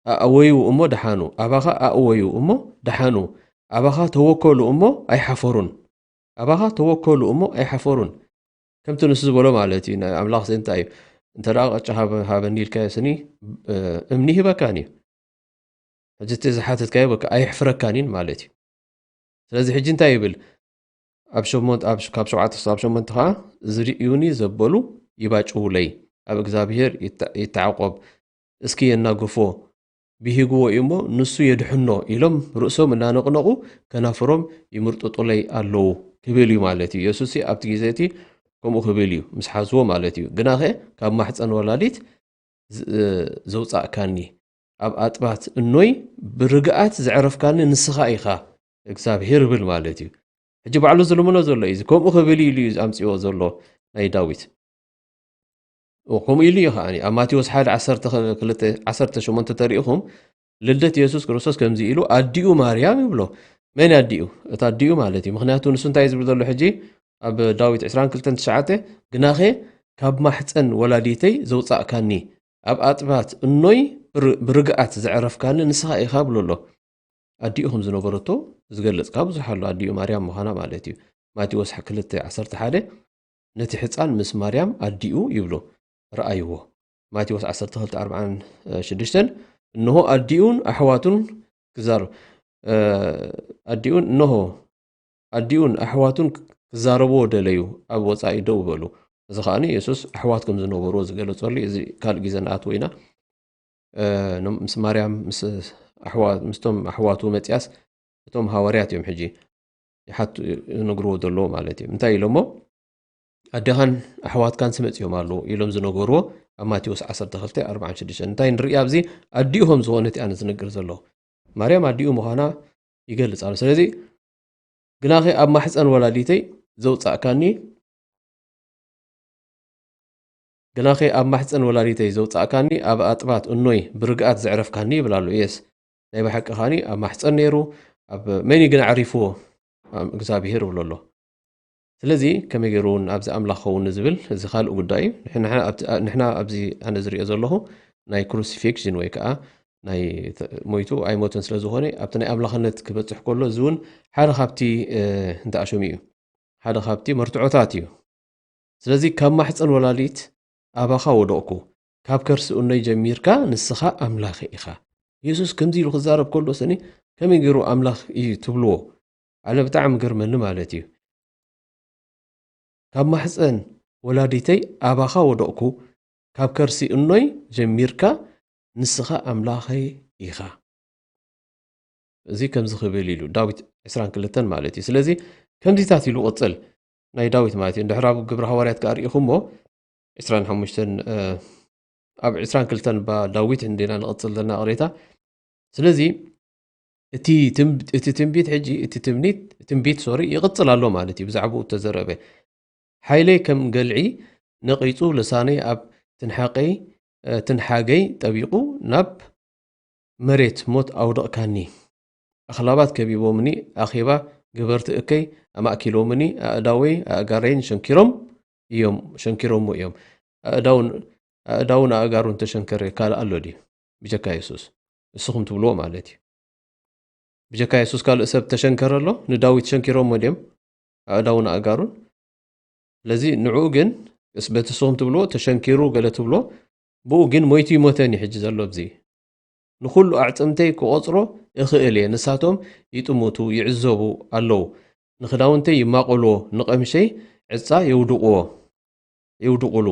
ኣእወዩ እሞ ደሓኑ። ኣባኻ ኣእወዩ እሞ ደሓኑ። ኣባኻ ተወከሉ እሞ ኣይሓፈሩን። ኣባኻ ተወከሉ እሞ ኣይሓፈሩን። ከምቲ ንሱ ዝበሎ ማለት እዩ። ናይ ኣምላኽ ዘ-፣ እንታይ እዩ? "እንተ ደኣ ቅጫ ሃበ-፣ ሃበኒ ኢልካዮ ስኒ፣ እ፣ እምኒ ሂበካን እዩ። ሕጂ እቲ ዝሓተትካዮ በቃ ኣየሕፍረካን እዩን" ማለት እዩ። ስለዚ ሕጂ እንታይ ይብል? ኣብ ሸሞንተ፣ ኣብ ሽ-፣ ካብ ሸውዓተ ክሳብ ሸሞንተ ኸኣ፣ "ዝርእዩኒ ዘበሉ ይባጭውለይ፣ ኣብ እግዚኣብሔር ይተ-፣ ይተዓቆብ፣ እስኪ የናግፎ፣ ብሂግዎ እዩ እሞ ንሱ የድሕኖ" ኢሎም ርእሶም እናነቕነቑ ከናፍሮም ይምርጥጡለይ ኣለዉ ክብል እዩ ማለት እዩ። የሱስ ኣብቲ ግዜ እቲ ከምኡ ክብል እዩ፣ ምስ ሓዝዎ ማለት እዩ። ግናኸ ካብ ማሕፀን ወላዲት ዝ-፣ ዘውጻእካኒ፣ ኣብ ኣጥባት እኖይ ብርግኣት ዘዕረፍካኒ ንስኻ ኢኻ እግዚኣብሔር ይብል ማለት እዩ። ሕጂ ባዕሉ ዝልምኖ ዘሎ እዩ። እዚ ከምኡ ክብል ኢሉ እዩ ኣምጺዎ ዘሎ ናይ ዳዊት። ከምኡ ኢሉ እዩ ከኣኒ። ኣብ ማቴዎስ ሓደ ዓሰርተ ክልተ፣ ዓሰርተ ሸሞንተ ተሪኢኹም፣ ልደት የሱስ ክርስቶስ ከምዚ ኢሉ፣ "ኣዲኡ ማርያም" ይብሎ። መን ኣዲኡ? እታ ኣዲኡ ማለት እዩ። ምኽንያቱ ንሱ እንታይ እዩ ዝብል ዘሎ ሕጂ? ኣብ ዳዊት ዕስራን ክልተን ትሽዓተ፣ "ግናኸ ካብ ማሕፀን ወላዲተይ ዘውጻእካኒ፣ ኣብ ኣጥባት እኖይ ብር-፣ ብርግኣት ዘዕረፍካኒ ንስኻ ኢኻ" ብሎ ኣሎ። ኣዲኡ ከም ዝነበረቶ ዝገልጽ ካብ ብዙሕ ኣሎ፣ ኣዲኡ ማርያም ምዃና ማለት እዩ። ማቴዎስ ክልተ ዓሰርተ ሓደ፣ "ነቲ ሕጻን ምስ ማርያም ኣዲኡ" ይብሎ፣ "ረኣይዎ።" ማቴዎስ ዓሰርተ ክልተ ኣርብዓን ሽዱሽተን፣ "እንሆ ኣዲኡን ኣሕዋቱን ክዛር-፣ እ፣ ኣዲኡን፣ እንሆ ኣዲኡን ኣሕዋቱን ክዛረብዎ ደለዩ፣ ኣብ ወጻኢ ደው በሉ።" እዚ ከኣ የሱስ ኣሕዋት ከም ዝነበርዎ ዝገለጸሉ እዩ። እዚ ካልእ ግዜ ንኣትዎ ኢና። እ፣ ኖም-፣ ምስ ማርያም፣ ምስ ኣሕዋ-፣ ምስቶም ኣሕዋቱ መጽያስ፣ እቶም ሃዋርያት እዮም ሕጂ ይሓቱ፣ ይነግርዎ ዘለዉ ማለት እዩ። እንታይ ኢሎሞ? ኣዴኻን ኣሕዋትካን ስመጽዮም ኣለዉ ኢሎም ዝነገርዎ ኣብ ማቴዎስ ዓሰርተ ክልተ ኣርባዓን ሽዱሽተን። እንታይ ንርኢ ኣብዚ? ኣዲኡ ከም ዝኾነት እያ ዝነግር ዘሎ። ማርያም ኣዲኡ ምዃና ይገልጽ ኣሎ። ስለዚ ግናኸ ኣብ ማሕፀን ወላዲተይ ዘውፃእካኒ፣ ግናኸ ኣብ ማሕፀን ወላዲተይ ዘውፃእካኒ፣ ኣብ ኣጥባት እኖይ ብርግኣት ዘዕረፍካኒ ይብል ኣሎ። የስ፣ ናይ ብሓቂ ኻኒ ኣብ ማሕፀን ነይሩ፣ ኣብ መን ግን ኣዕሪፍዎ? ኣብ እግዚኣብሔር ይብሎ ኣሎ። ስለዚ ከመይ ገይሩ እውን ኣብዚ ኣምላኽ ኸውን ዝብል፣ እዚ ካልእ ጉዳይ እዩ። ንሕና ኣብቲ፣ ንሕና ኣብዚ ኣነ ዝሪኦ ዘለኹ ናይ ክሩሲፊክሽን ወይ ከዓ ናይ ተ-፣ ሞይቱ ኣይሞትን ስለ ዝኾነ፣ ኣብቲ ናይ ኣምላኽነት ክበጽሕ ከሎ፣ እዚ እውን ሓደ ካብቲ፣ እ፣ እንተ ኣሸሙ እዩ። ሓደ ካብቲ መርትዖታት እዩ። ስለዚ ካብ ማሕፀን ወላዲት ኣባኻ ወደቕኩ፣ ካብ ከርሲ እኖይ ጀሚርካ ንስኻ ኣምላኽ ኢኻ። የሱስ ከምዚ ኢሉ ክዛረብ ከሎ ስኒ ከመይ ገይሩ ኣምላኽ እዩ ትብልዎ? ኣነ ብጣዕሚ ገርመኒ ማለት እዩ። ካብ ማሕፀን ወላዲተይ ኣባኻ ወደቕኩ፣ ካብ ከርሲ እኖይ ጀሚርካ ንስኻ ኣምላኸይ ኢኻ። እዚ ከምዚ ክብል ኢሉ ዳዊት ዕስራን ክልተን ማለት እዩ። ስለዚ ከምዚታት ኢሉ ቅጽል ናይ ዳዊት ማለት እዩ። እንድሕር ኣብ ግብሪ ሃዋርያት ከኣ ርኢኹሞ ዕስራን ሓሙሽተን፣ እ፣ ኣብ ዕስራን ክልተን ባ ዳዊት እንዲና ንቕጽል ዘለና ቅሬታ። ስለዚ እቲ ትንብ-፣ እቲ ትንቢት ሕጂ፣ እቲ ትምኒት፣ ትንቢት፣ ሶሪ፣ ይቕጽል ኣሎ ማለት እዩ። ብዛዕባኡ እተዘረበ፣ ሓይለይ ከም ገልዒ ነቒጹ፣ ልሳነይ ኣብ ትንሓቀይ፣ እ፣ ትንሓገይ ጠቢቑ፣ ናብ መሬት ሞት ኣውደቕካኒ። ኣኽላባት ከቢቦምኒ፣ ኣኼባ ገበርቲ እከይ ኣማእኪሎምኒ፣ ኣእዳወይ ኣእጋረይን ሸንኪሮም እዮም፣ ሸንኪሮሞ እዮም። ኣእዳውን፣ ኣእዳውን ኣእጋሩን ተሸንከረ ካልእ ኣሎ ድዩ? ብጀካ የሱስ። ንስኹም ትብልዎ ማለት እዩ። ብጀካ የሱስ ካልእ ሰብ ተሸንከረ ኣሎ? ንዳዊት ሸንኪሮሞ ድዮም? ኣእዳውን ኣእጋሩን? ስለዚ ንዕኡ ግን፣ እስ-፣ በቲ ንስኹም ትብልዎ ተሸንኪሩ ገለ ትብሎ፣ ብኡ ግን ሞይቱ ይሞተን እዩ ሕጂ ዘሎ ኣብዚ። ንኹሉ ኣዕጽምተይ ክቖጽሮ እኽእል እየ። ንሳቶም ይጥምቱ፣ ይዕዘቡ ኣለዉ። ንኽዳውንተይ ይማቐልዎ፣ ንቐምሸይ ዕጻ የውድቕዎ፣ የውድቑሉ።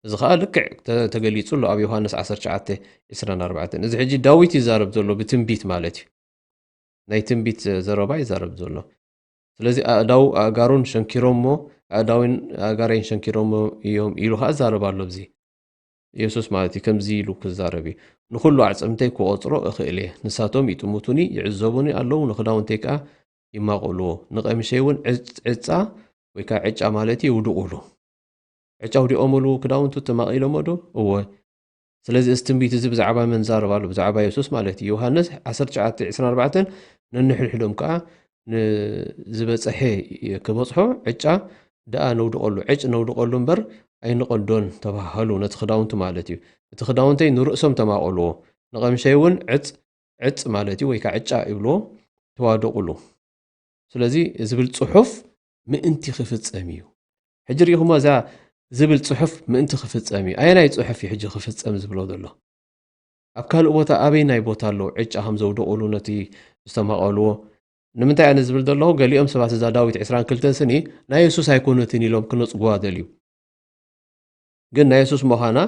እዚ ኸኣ ልክዕ ተ-፣ ተገሊጹ ኣሎ ኣብ ዮሃንስ ዓሰርተ ትሽዓተ ዕስራን ኣርባዕተን። እዚ ሕጂ ዳዊት ይዛረብ ዘሎ ብትንቢት ማለት እዩ። ናይ ትንቢት ዘረባ ይዛረብ ዘሎ። ስለዚ ኣእዳው ኣእጋሩን ሸንኪሮሞ፣ ኣእዳውን ኣእጋረይን ሸንኪሮሞ እዮም ኢሉ ኸኣ ይዛረብ ኣሎ ኣብዚ። የሱስ ማለት እዩ፣ ከምዚ ኢሉ ክዛረብ እዩ። ንኹሉ ኣዕጽምተይ ክቖጽሮ እኽእል እየ። ንሳቶም ይጥምቱኒ፣ ይዕዘቡኒ ኣለዉ፣ ንኽዳውንተይ ከኣ ይማቐልዎ። ንቐምሸይ እውን ዕጽ-፣ ዕጻ ወይ ከኣ ዕጫ ማለት እዩ፣ ይውድቑሉ። ዕጫ ኣውዲቖምሉ ክዳውንቱ ተማቒሎሞ ዶ? እወ። ስለዚ እዚ ትንቢት እዚ ብዛዕባ መን ዛረብ ኣሎ? ብዛዕባ የሱስ ማለት እዩ። ዮሃንስ ዓሰርተ ትሽዓተ ዕስራን ኣርባዕተን፣ ነንሕድሕዶም ከኣ ንዝበጸሐ ክበጽሖ ዕጫ ደኣ ነውድቐሉ፣ ዕጭ ነውድቐሉ እምበር ኣይንቐዶን ተባሃሉ፣ ነቲ ክዳውንቱ ማለት እዩ። እቲ ክዳውንተይ ንርእሶም ተማቐልዎ፣ ንቐምሸይ እውን ዕጽ፣ ዕጽ ማለት እዩ፣ ወይ ከኣ ዕጫ ይብልዎ፣ ተዋደቑሉ። ስለዚ ዝብል ጽሑፍ ምእንቲ ክፍጸም እዩ። ሕጂ ርኢኹሞ፣ እዛ ዝብል ጽሑፍ ምእንቲ ክፍጸም እዩ። ኣየናይ ጽሑፍ እዩ ሕጂ ክፍጸም ዝብሎ ዘሎ? ኣብ ካልእ ቦታ ኣበይ ናይ ቦታ ኣሎ? ዕጫ ከም ዘውደቑሉ ነቲ ዝተማቐልዎ። ንምንታይ ኣነ ዝብል ዘለኹ፣ ገሊኦም ሰባት እዛ ዳዊት ዕስራን ክልተን ስኒ ናይ የሱስ ኣይኮነትን ኢሎም ክነጽግዋ ደልዩ። ግን ናይ የሱስ ምዃና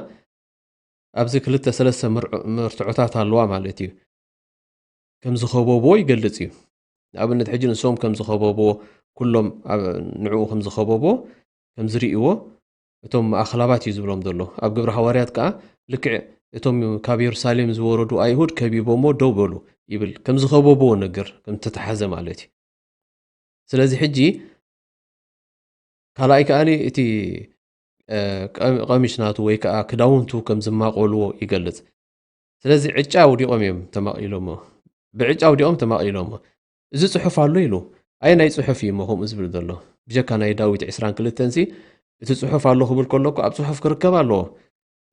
ኣብዚ ክልተ ሰለስተ መርዖ-፣ መርትዖታት ኣለዋ ማለት እዩ። ከም ዝኸበብዎ ይገልጽ እዩ። ንኣብነት ሕጂ ንሶም ከም ዝኸበብዎ፣ ኩሎም ኣብ፣ ንዕኡ ከም ዝኸበብዎ፣ ከም ዝርእይዎ፣ እቶም ኣኽላባት እዩ ዝብሎም ዘሎ። ኣብ ግብሪ ሃዋርያት ከኣ ልክዕ እቶም ካብ የሩሳሌም ዝወረዱ ኣይሁድ ከቢቦሞ ደው በሉ ይብል። ከም ዝኸበብዎ ነገር ከም ዝተተሓዘ ማለት እዩ። ስለዚ ሕጂ ካልኣይ ከኣኒ እቲ፣ እ፣ ቀ-፣ ቀሚሽ ናቱ ወይ ከኣ ክዳውንቱ ከም ዝማቆልዎ ይገልጽ። ስለዚ ዕጫ ኣውዲቖም እዮም ተማቒሎሞ። ብዕጫ ኣውዲቖም ተማቒሎሞ። እዚ ጽሑፍ ኣሎ ኢሉ። ኣየናይ ጽሑፍ እዩ እሞ ከምኡ ዝብል ዘሎ? ብጀካ ናይ ዳዊት ዕስራን ክልተን ሲ፣ እቲ ጽሑፍ ኣሎ ክብል ከሎ እኮ ኣብ ጽሑፍ ክርከብ ኣለዎ።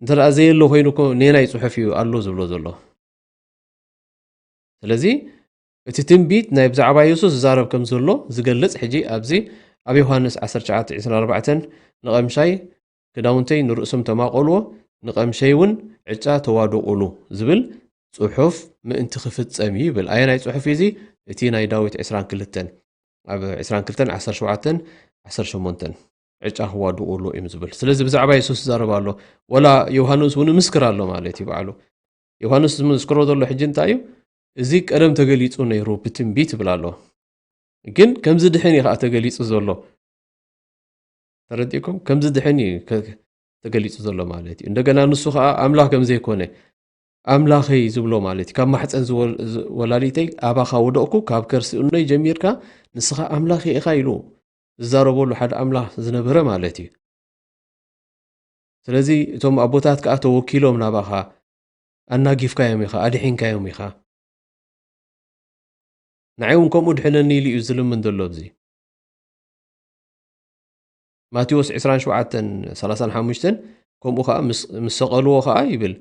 እንተ ደኣ ዘየሎ ኮይኑ እኮ ነየናይ ጽሑፍ እዩ ኣሎ ዝብሎ ዘሎ? ስለዚ እቲ ትንቢት ናይ ብዛዕባ የሱስ ዝዛረብ ከም ዘሎ ዝገልጽ ሕጂ ኣብዚ ኣብ ዮሃንስ ዓሰርተ ትሽዓተ ዕስራን ኣርባዕተን ንቐምሻይ ክዳውንተይ ንርእሶም ተማቐልዎ፣ ንቐምሸይ እውን ዕጫ ተዋደቑሉ ዝብል ጽሑፍ ምእንቲ ክፍጸም እዩ ይብል። ኣየናይ ጽሑፍ እዩ እዚ? እቲ ናይ ዳዊት ዕስራን ክልተን፣ ኣብ ዕስራን ክልተን ዓሰርተ ሸውዓተን ዓሰርተ ሸሞንተን ዕጫ ክዋድቑሉ እዮም ዝብል። ስለዚ ብዛዕባ የሱስ ይዛረብ ኣሎ። ወላ ዮሃንስ እውን ይምስክር ኣሎ ማለት እዩ ባዕሉ። ዮሃንስ ዝምስክሮ ዘሎ ሕጂ እንታይ እዩ? እዚ ቀደም ተገሊጹ ነይሩ ብትንቢት ይብል ኣሎ። ግን ከምዚ ድሕን እዩ ኸዓ ተገሊጹ ዘሎ። ተረዲእኩም? ከም ዝድሕን እዩ ከ-፣ ተገሊጹ ዘሎ ማለት እዩ። እንደገና ንሱ ኸኣ ኣምላኽ ከም ዘይኮነ፣ ኣምላኸይ ዝብሎ ማለት እዩ። ካብ ማሕፀን ዝወል-፣ ዝ-፣ ወላዲተይ ኣባኻ ወደቕኩ፣ ካብ ከርሲ እኖይ ጀሚርካ ንስኻ ኣምላኸይ ኢኻ ኢሉ ዝዛረበሉ ሓደ ኣምላኽ ዝነበረ ማለት እዩ። ስለዚ እቶም ኣቦታት ከኣ ተወኪሎም ናባኻ ኣናጊፍካዮም ኢኻ፣ ኣድሒንካዮም ኢኻ። ንዓይ እውን ከምኡ ድሕነኒ ኢሉ እዩ ዝልምን ዘሎ ኣብዚ። ማቴዎስ ዕስራን ሸውዓተን ሰላሳን ሓሙሽተን ከምኡ ኸዓ ምስ፣ ምስ ሰቐልዎ ኸዓ ይብል፣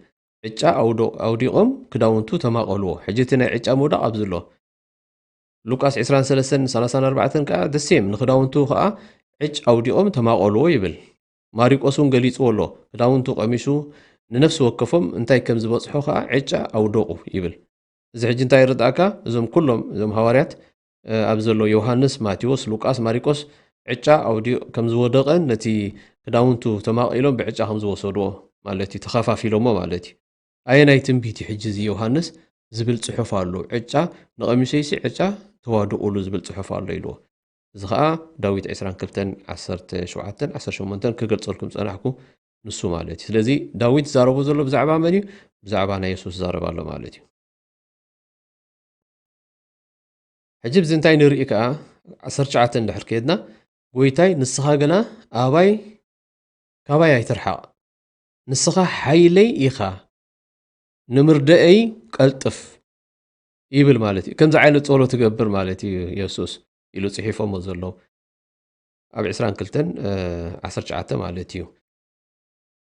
ዕጫ ኣውዶ-፣ ኣውዲቖም ክዳውንቱ ተማቐልዎ። ሕጂ እቲ ናይ ዕጫ ምውዳቕ ኣብዚ ኣሎ። ሉቃስ ዕስራን ሰለስተን ሰላሳን ኣርባዕተን ከኣ the same፣ ንክዳውንቱ ከኣ ዕጭ ኣውዲቖም ተማቐልዎ ይብል። ማሪቆስ እውን ገሊጽዎ ኣሎ፣ ክዳውንቱ ቀሚሱ ንነፍሲ ወከፎም እንታይ ከም ዝበጽሖ ከኣ ዕጫ ኣውደቑ ይብል። እዚ ሕጂ እንታይ ይርድኣካ? እዞም ኩሎም እዞም ሃዋርያት፣ እ፣ ኣብ ዘሎ ዮሃንስ፣ ማቴዎስ፣ ሉቃስ፣ ማሪቆስ ዕጫ ኣውዲቕ ከም ዝወደቐን ነቲ ክዳውንቱ ተማቒሎም ብዕጫ ከም ዝወሰድዎ ማለት እዩ፣ ተኸፋፊሎሞ ማለት እዩ። ኣየናይ ትንቢት እዩ ሕጂ እዚ ዮሃንስ ዝብል ጽሑፍ ኣሎ? ዕጫ ንቐሚሸይሲ ዕጫ ተዋድቑሉ ዝብል ጽሑፍ ኣሎ ኢልዎ። እዚ ኸኣ ዳዊት ዕስራን ክልተን ዓሰርተ ሸውዓተን ዓሰርተ ሸሞንተን ክገልጸልኩም ጸናሕኩ፣ ንሱ ማለት እዩ። ስለዚ ዳዊት ዝዛረቦ ዘሎ ብዛዕባ መን እዩ? ብዛዕባ ናይ የሱስ ዝዛረብ ኣሎ ማለት እዩ። ሕጂ ብዚ እንታይ ንርኢ ከኣ፣ ዓሰርተ ትሽዓተ እንድሕር ከይድና፣ "ጎይታይ ንስኻ ግና ኣባይ፣ ካባይ ኣይትርሓቕ፣ ንስኻ ሓይለይ ኢኻ፣ ንምርደኤይ ቀልጥፍ" ይብል ማለት እዩ። ከምዚ ዓይነት ጸሎት ትገብር ማለት እዩ የሱስ ኢሉ ጽሒፎሞ ዘሎ ኣብ ዕስራን ክልተን፣ እ፣ ዓሰርተ ትሽዓተ ማለት እዩ።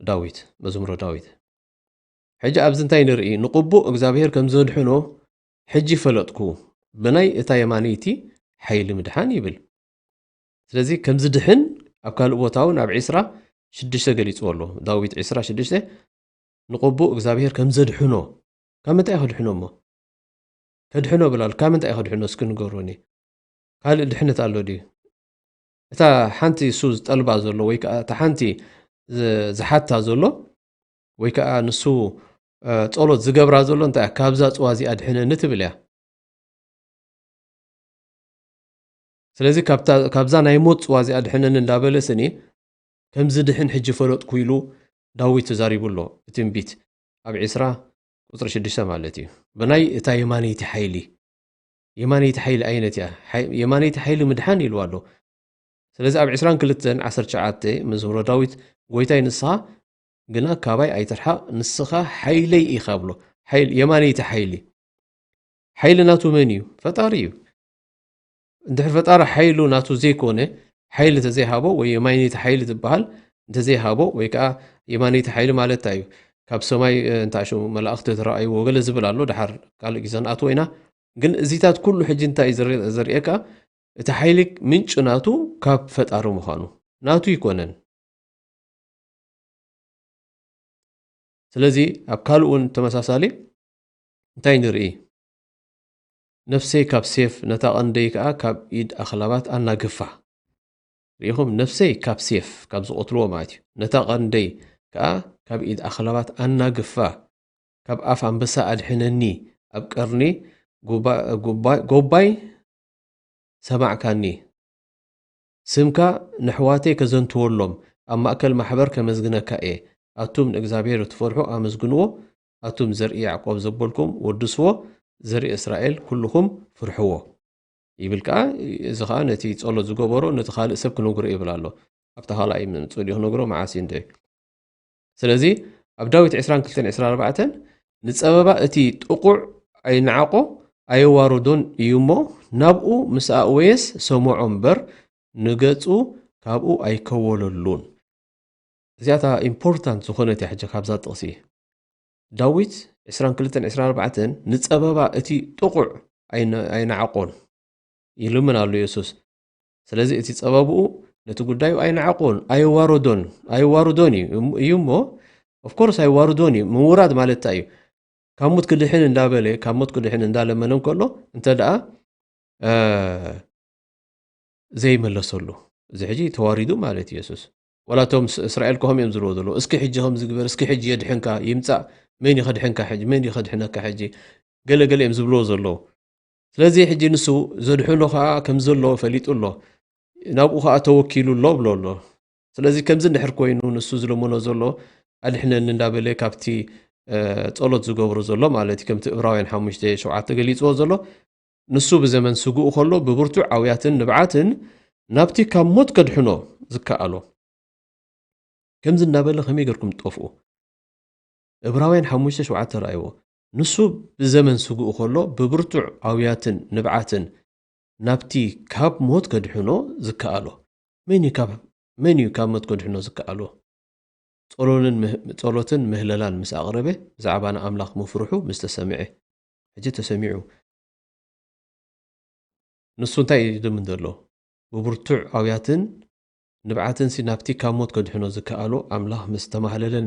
ዳዊት፣ መዝሙረ ዳዊት። ሕጂ ኣብዚ እንታይ ንርኢ? ንቕቡእ እግዚኣብሔር ከም ዘድሕኖ ሕጂ ፈለጥኩ፣ ብናይ እታ የማነይቲ ሓይሊ ምድሓን ይብል። ስለዚ ከም ዝድሕን ኣብ ካልእ ቦታ እውን ኣብ ዕስራ ሽዱሽተ ገሊጽዎ ኣሎ። ዳዊት ዕስራ ሽዱሽተ ንቕቡእ እግዚኣብሔር ከም ዘድሕኖ፣ ካብ ምንታይ እዩ ከድሕኖ እሞ? ከድሕኖ ብላል፣ ካብ ምንታይ እዩ ከድሕኖ? እስኪ ንገሩኒ። ካልእ ድሕነት ኣሎ ድዩ? እታ ሓንቲ እሱ ዝጠልባ ዘሎ ወይ ከኣ እታ ሓንቲ ዝ-፣ ዝሓታ ዘሎ ወይ ከኣ ንሱ፣ እ፣ ጸሎት ዝገብራ ዘሎ እንታይ እያ? ካብዛ ጽዋ እዚኣ ድሕነኒ ትብል እያ። ስለዚ ካብታ፣ ካብዛ ናይ ሞት ጽዋ እዚኣ ድሕነኒ እንዳበለ ስኒ ከም ዝድሕን ሕጂ ፈለጥኩ ኢሉ ዳዊት ተዛሪቡ ኣሎ። ብትንቢት ኣብ ዕስራ ቁጽሪ ሽዱሽተ ማለት እዩ። ብናይ እታ የማነይቲ ሓይሊ፣ የማነይቲ ሓይሊ ኣየነት እያ? ሓይ-፣ የማነይቲ ሓይሊ ምድሓን ኢልዋ ኣሎ። ስለዚ ኣብ ዕስራን ክልተን ዓሰርተ ትሽዓተ መዝሙረ ዳዊት፣ "ጎይታይ ንስኻ ግና ካባይ ኣይትርሓቕ፣ ንስኻ ሓይለይ ኢኻ" ብሎ። ሓይል-፣ የማነይቲ ሓይሊ። ሓይሊ ናቱ መን እዩ? ፈጣሪ እዩ። እንድሕር ፈጣሪ ሓይሉ ናቱ ዘይኮነ፣ ሓይሊ እንተዘይሃቦ ወይ የማነይቲ ሓይሊ ትበሃል እንተዘይሃቦ፣ ወይ ከኣ የማነይቲ ሓይሊ ማለት እንታይ እዩ? ካብ ሰማይ፣ እ፣ እንታሹ መላእኽቲ ተረኣይዎ ገለ ዝብል ኣሎ፣ ድሓር ካልእ ግዜ ንኣትዎ ኢና። ግን እዚታት ኩሉ ሕጂ እንታይ እዩ ዘር-፣ ዘርእየካ? እቲ ሓይሊ ምንጪ ናቱ ካብ ፈጣሪ ምዃኑ፣ ናቱ ኣይኮነን። ስለዚ ኣብ ካልእ እውን ተመሳሳሊ እንታይ ንርኢ? "ነፍሰይ ካብ ሴፍ፣ ነታ ቀንደይ ከኣ ካብ ኢድ ኣኽላባት ኣናግፋ።" ርኢኹም? "ነፍሰይ ካብ ሴፍ፣ ካብ ዝቐትልዎ ማለት እዩ፣ ነታ ቀንደይ ከኣ ካብ ኢድ ኣኽላባት ኣናግፋ። ካብ ኣፍ ኣንበሳ ኣድሕነኒ፣ ኣብ ቀርኒ ጎባ-፣ ጎባ-፣ ጎባይ ሰማዕካኒ። ስምካ ነሕዋተይ ከዘንትወሎም፣ ኣብ ማእከል ማሕበር ከመስግነካ እየ። ኣቱም ንእግዚኣብሔር እትፈርሑ ኣመስግንዎ፣ ኣቱም ዘርኢ ያዕቆብ ዘበልኩም ወድስዎ፣ ዘርኢ እስራኤል ኩልኹም ፍርሕዎ" ይብል። ከኣ እዚ ኸኣ ነቲ ጸሎት ዝገበሮ ነቲ ካልእ ሰብ ክነግሮ ይብል ኣሎ። ኣብታ ካልኣይ ምምጽኡ ድዩ ክነግሮ፣ መዓስ እዩ እንደ? ስለዚ ኣብ ዳዊት ዕስራን ክልተን ዕስራን ኣርባዕተን፣ "ንጸበባ እቲ ጥቑዕ ኣይነዓቖ ኣየዋርዶን እዩ እሞ፣ ናብኡ ምስ ኣእወየስ ሰምዖ እምበር፣ ንገጹ ካብኡ ኣይከወለሉን።" እዚኣታ ኢምፖርታንት ዝኾነት እያ። ሕጂ ካብዛ ጥቕሲ ዳዊት ዕስራን ክልተን ዕስራን ኣርባዕተን፣ "ንጸበባ እቲ ጥቑዕ ኣይነ-፣ ኣይነዓቖን" ይልምን ኣሎ የሱስ። ስለዚ እቲ ጸበብኡ ነቲ ጉዳዩ ኣይነዓቆን፣ ኣይዋረዶን፣ ኣይዋርዶን እዩ፣ እም-፣ እዩ እሞ፣ ኦፍኮርስ ኣይዋርዶን እዩ። ምውራድ ማለት እንታይ እዩ? ካብ ሞት ክድሕን እንዳበለ፣ ካብ ሞት ክድሕን እንዳለመነ እንከሎ፣ እንተ ደኣ፣ እ፣ ዘይመለሰሉ፣ እዚ ሕጂ ተዋሪዱ ማለት እዩ የሱስ። ዋላ እቶም ስ-፣ እስራኤል ከ ከምኡ እዮም ዝብልዎ ዘለዉ፣ "እስኪ ሕጂ ከምዚ ግበር፣ እስኪ ሕጂ የድሕንካ ይምጻእ፣ መን እዩ ከድሕንካ ሕጂ? መን እዩ ከድሕነካ ሕጂ?" ገለ ገለ እዮም ዝብልዎ ዘለዉ። ስለዚ ሕጂ ንሱ ዘድሕኖ ኸኣ ከም ዘሎ ፈሊጡ ኣሎ። ናብኡ ኸኣ ተወኪሉ ኣሎ ብሎ ኣሎ። ስለዚ ከምዚ እንድሕር ኮይኑ ንሱ ዝልምኖ ዘሎ ኣድሕነኒ እንዳበለ ካብቲ ጸሎት ዝገብሮ ዘሎ ማለት እዩ። ከምቲ እብራውያን ሓሙሽተ ሸውዓተ ገሊፅዎ ዘሎ ንሱ ብዘመን ስግኡ ከሎ ብብርቱዕ ኣውያትን ንብዓትን ናብቲ ካብ ሞት ከድሕኖ ዝከኣሎ ከምዚ እናበለ ከመይ ገርኩም ትጠፍኡ? እብራውያን ሓሙሽተ ሸውዓተ ረኣይዎ። ንሱ ብዘመን ስግኡ ከሎ ብብርቱዕ ኣውያትን ንብዓትን ናብቲ ካብ ሞት ከድሕኖ ዝከኣሎ መን እዩ? ካብ መን እዩ ካብ ሞት ከድሕኖ ዝከኣሎ? ጸሎንን ምህ- ጸሎትን ምህለላን ምስ ኣቕረበ ብዛዕባ ንኣምላኽ ምፍርሑ ምስ ተሰምዐ። ሕጂ ተሰሚዑ። ንሱ እንታይ እዩ ዝምን ዘሎ? ብብርቱዕ ኣውያትን ንብዓትን ሲ ናብቲ ካብ ሞት ከድሕኖ ዝከኣሎ ኣምላኽ ምስ ተማህለለን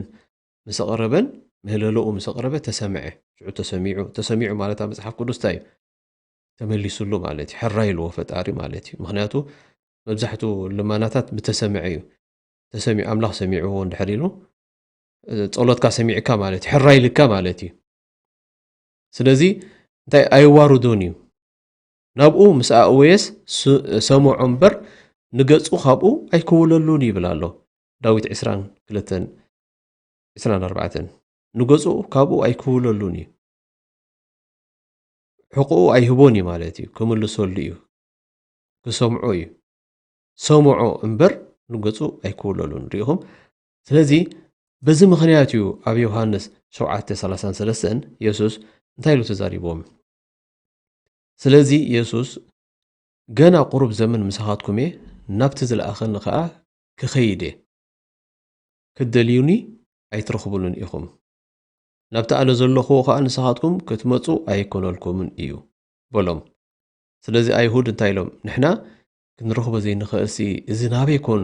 ምስ ኣቐረበን ምህለለኡ ምስ ኣቕረበ ተሰምዐ። ሽዑ ተሰሚዑ። ተሰሚዑ ማለት ኣብ መጽሓፍ ቅዱስ እንታይ እዩ? ተመሊሱሉ ማለት እዩ። ሕራይ ኢልዎ ፈጣሪ ማለት እዩ። ምክንያቱ መብዛሕቱ ልማናታት ብተሰምዐ እዩ። ተሰሚዑ ኣምላኽ ሰሚዕዎ እንድሕር ኢሉ ጸሎትካ ሰሚዕካ ማለት እዩ። ሕራይ ኢልካ ማለት እዩ። ስለዚ እንታይ ኣየዋርዶን እዩ። ናብኡ ምስ ኣእወየስ ስ- ሰምዖ እምበር ንገጹ ካብኡ ኣይክውለሉን ይብል ኣሎ ዳዊት ዕስራን ክልተን ዕስራን ኣርባዕተን። ንገጹ ካብኡ ኣይክውለሉን እዩ። ሕቕኡ ኣይህቦን እዩ ማለት እዩ። ክምልሰሉ እዩ። ክሰምዖ እዩ። ሰምዖ እምበር ንገጹ ኣይክውለሉን። ርኢኹም? ስለዚ በዚ ምኽንያት እዩ ኣብ ዮሃንስ ሸውዓተ ሰላሳን ሰለስተን የሱስ እንታይ ኢሉ ተዛሪቦም? ስለዚ የሱስ ገና ቁሩብ ዘመን ምሳኻትኩም እየ፣ ናብቲ ዝለኣኸኒ ኸኣ ክኸይድ እየ። ክትደልዩኒ ኣይትረኽቡንን ኢኹም። ናብቲ ኣነ ዘለኹዎ ኸኣ ንስኻትኩም ክትመጹ ኣይኮነልኩምን እዩ በሎም። ስለዚ ኣይሁድ እንታይ ኢሎም? ንሕና ክንረኽቦ ዘይንኽእልሲ እዚ ናበይ ኮን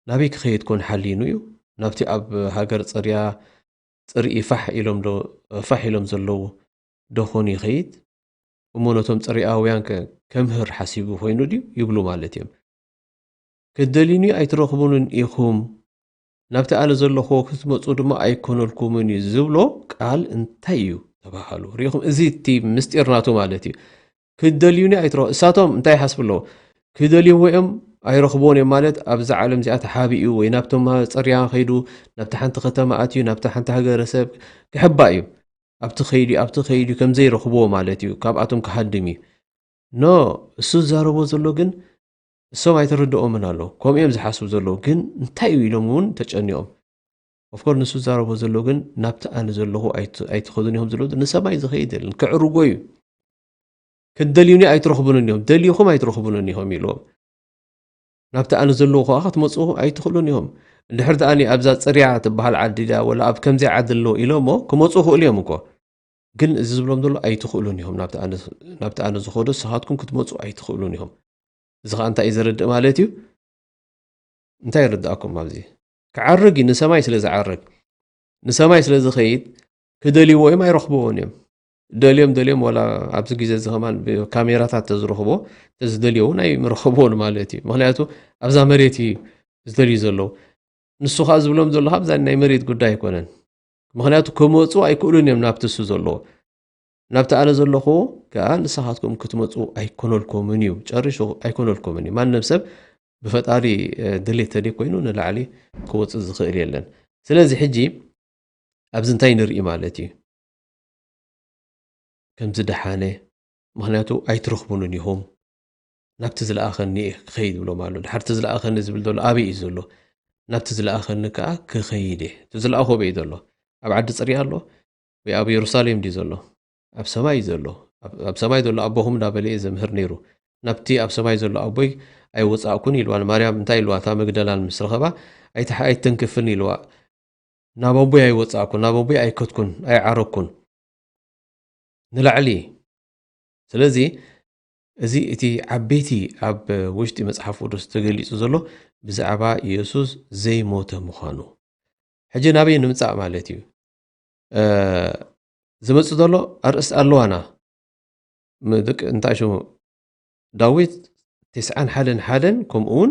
ናበይ ክኸይድ ኮን ሓሊኑ እዩ? ናብቲ ኣብ ሃገር ጽርያ ጽርኢ ፋሕ ኢሎም ዶ ፋሕ ኢሎም ዘለዉ ዶ ኾን ይኸይድ? እሞ ነቶም ጽርያውያን ከ ከምህር ሓሲቡ ኮይኑ ድዩ? ይብሉ ማለት እዮም። ክትደልዩኒ ኣይትረኽቡንን ኢኹም፣ ናብቲ ኣነ ዘለኹዎ ክትመጹ ድማ ኣይኮነልኩምን እዩ ዝብሎ ቃል እንታይ እዩ ተባሃሉ? ርኢኹም፣ እዚ እቲ ምስጢር ናቱ ማለት እዩ። ክትደልዩኒ ኣይትረ እሳቶም እንታይ ይሓስቡ ኣለዉ? ክደልይዎ እዮም ኣይረኽብዎን እዮም ማለት ኣብዛ ዓለም እዚኣ ተሓቢኡ ወይ ናብቶም ጽርያ ከይዱ ናብቲ ሓንቲ ከተማ ኣትዩ ናብቲ ሓንቲ ሃገረሰብ ክሕባእ እዩ። ኣብቲ ከይዱ ኣብቲ ከይዱ ከም ዘይረኽብዎ ማለት እዩ። ካብኣቶም ክሃድም እዩ። ኖ እሱ ዝዛረቦ ዘሎ ግን እሶም ኣይተረድኦምን ኣሎ። ከምኡ እዮም ዝሓስቡ ዘለዉ ግን እንታይ እዩ ኢሎም እውን ተጨኒቖም። ኦፍኮር ንሱ ዝዛረቦ ዘሎ ግን ናብቲ ኣነ ዘለኹ ኣይት- ኣይትኸዱን ኢኹም ዝብሉ ንሰማይ ዝኸይድ የለን። ክዕርጎ እዩ። ክትደልዩኒ ኣይትረኽቡንን ኢኹም፣ ደሊኹም ኣይትረኽቡንን ኢኹም ኢልዎም። ናብቲ ኣነ ዘለኹ ከዓ ክትመፁ ኣይትኽእሉን ኢኹም። እንድሕር ደኣ ኣብዛ ፅርያ ትበሃል ዓዲ ድያ ወላ ኣብ ከምዚያ ዓዲ ኣሎ ኢሎሞ ክመፁ ይኽእሉ እዮም እኮ። ግን እዚ ዝብሎም ዘሎ ኣይትኽእሉን ኢኹም፣ ናብቲ ኣነ ናብቲ ኣነ ዝኸዶ ንስኻትኩም ክትመፁ ኣይትኽእሉን ኢኹም። እዚ ከዓ እንታይ እዩ ዘረድእ ማለት እዩ? እንታይ ይርድኣኩም ኣብዚ? ክዓርግ እዩ፣ ንሰማይ ስለ ዝዓርግ፣ ንሰማይ ስለ ዝኸይድ ክደልይዎ እዮም ኣይረኽብዎን እዮም። ደልዮም ደልዮም ዋላ ኣብዚ ግዜ እዚ ከማን ብካሜራታት ተዝረኽቦ ተዝደልዮ እውን ኣይምረኽብዎን ማለት እዩ። ምክንያቱ ኣብዛ መሬት እዩ ዝደልዩ ዘለዉ። ንሱ ከዓ ዝብሎም ዘሎ ካብዛ ናይ መሬት ጉዳይ ኣይኮነን። ምክንያቱ ክመፁ ኣይክእሉን እዮም ናብቲ እሱ ዘለዎ። ናብቲ ኣነ ዘለኹዎ ከዓ ንስኻትኩም ክትመፁ ኣይኮነልኩምን እዩ። ጨሪሹ ኣይኮነልኩምን እዩ። ማንም ሰብ ብፈጣሪ ድሌት ተደይ ኮይኑ ንላዕሊ ክወፅእ ዝኽእል የለን። ስለዚ ሕጂ ኣብዚ እንታይ ንርኢ ማለት እዩ? ከም ዝደሓነ፣ ምኽንያቱ ኣይትረኽቡንን ኢኹም፣ ናብቲ ዝለኣኸኒ እየ ክኸይድ ይብሎም ኣሎ። ድሓር እቲ ዝለኣኸኒ ዝብል ዘሎ ኣበይ እዩ ዘሎ? ናብቲ ዝለኣኸኒ ከኣ ክኸይድ እየ። እቲ ዝለኣኾ ኣበይ ዘሎ? ኣብ ዓዲ ጽርያ ኣሎ? ወይ ኣብ የሩሳሌም ድዩ ዘሎ? ኣብ ሰማይ እዩ ዘሎ። ኣብ ኣብ ሰማይ ዘሎ ኣቦኹም እንዳበለ እዩ ዘምህር ነይሩ። ናብቲ ኣብ ሰማይ ዘሎ ኣቦይ ኣይወጻእኩን ኢልዋ ንማርያም። እንታይ ኢልዋ? እታ መግደላን ምስ ረኸባ ኣይትሓ ኣይትተንክፍን ኢልዋ። ናብ ኣቦይ ኣይወጻእኩን፣ ናብ ኣቦይ ኣይከድኩን፣ ኣይዓረግኩን። ንላዕሊ። ስለዚ እዚ እቲ ዓበይቲ ኣብ ውሽጢ መጽሓፍ ቅዱስ ተገሊጹ ዘሎ ብዛዕባ የሱስ ዘይሞተ ምዃኑ። ሕጂ ናበይ ንምጻእ ማለት እዩ? ዝመጽእ ዘሎ ኣርእስቲ ኣለዋና። ምድቅ እንታይ ሽሙ ዳዊት ተስዓን ሓደን ሓደን ከምኡ እውን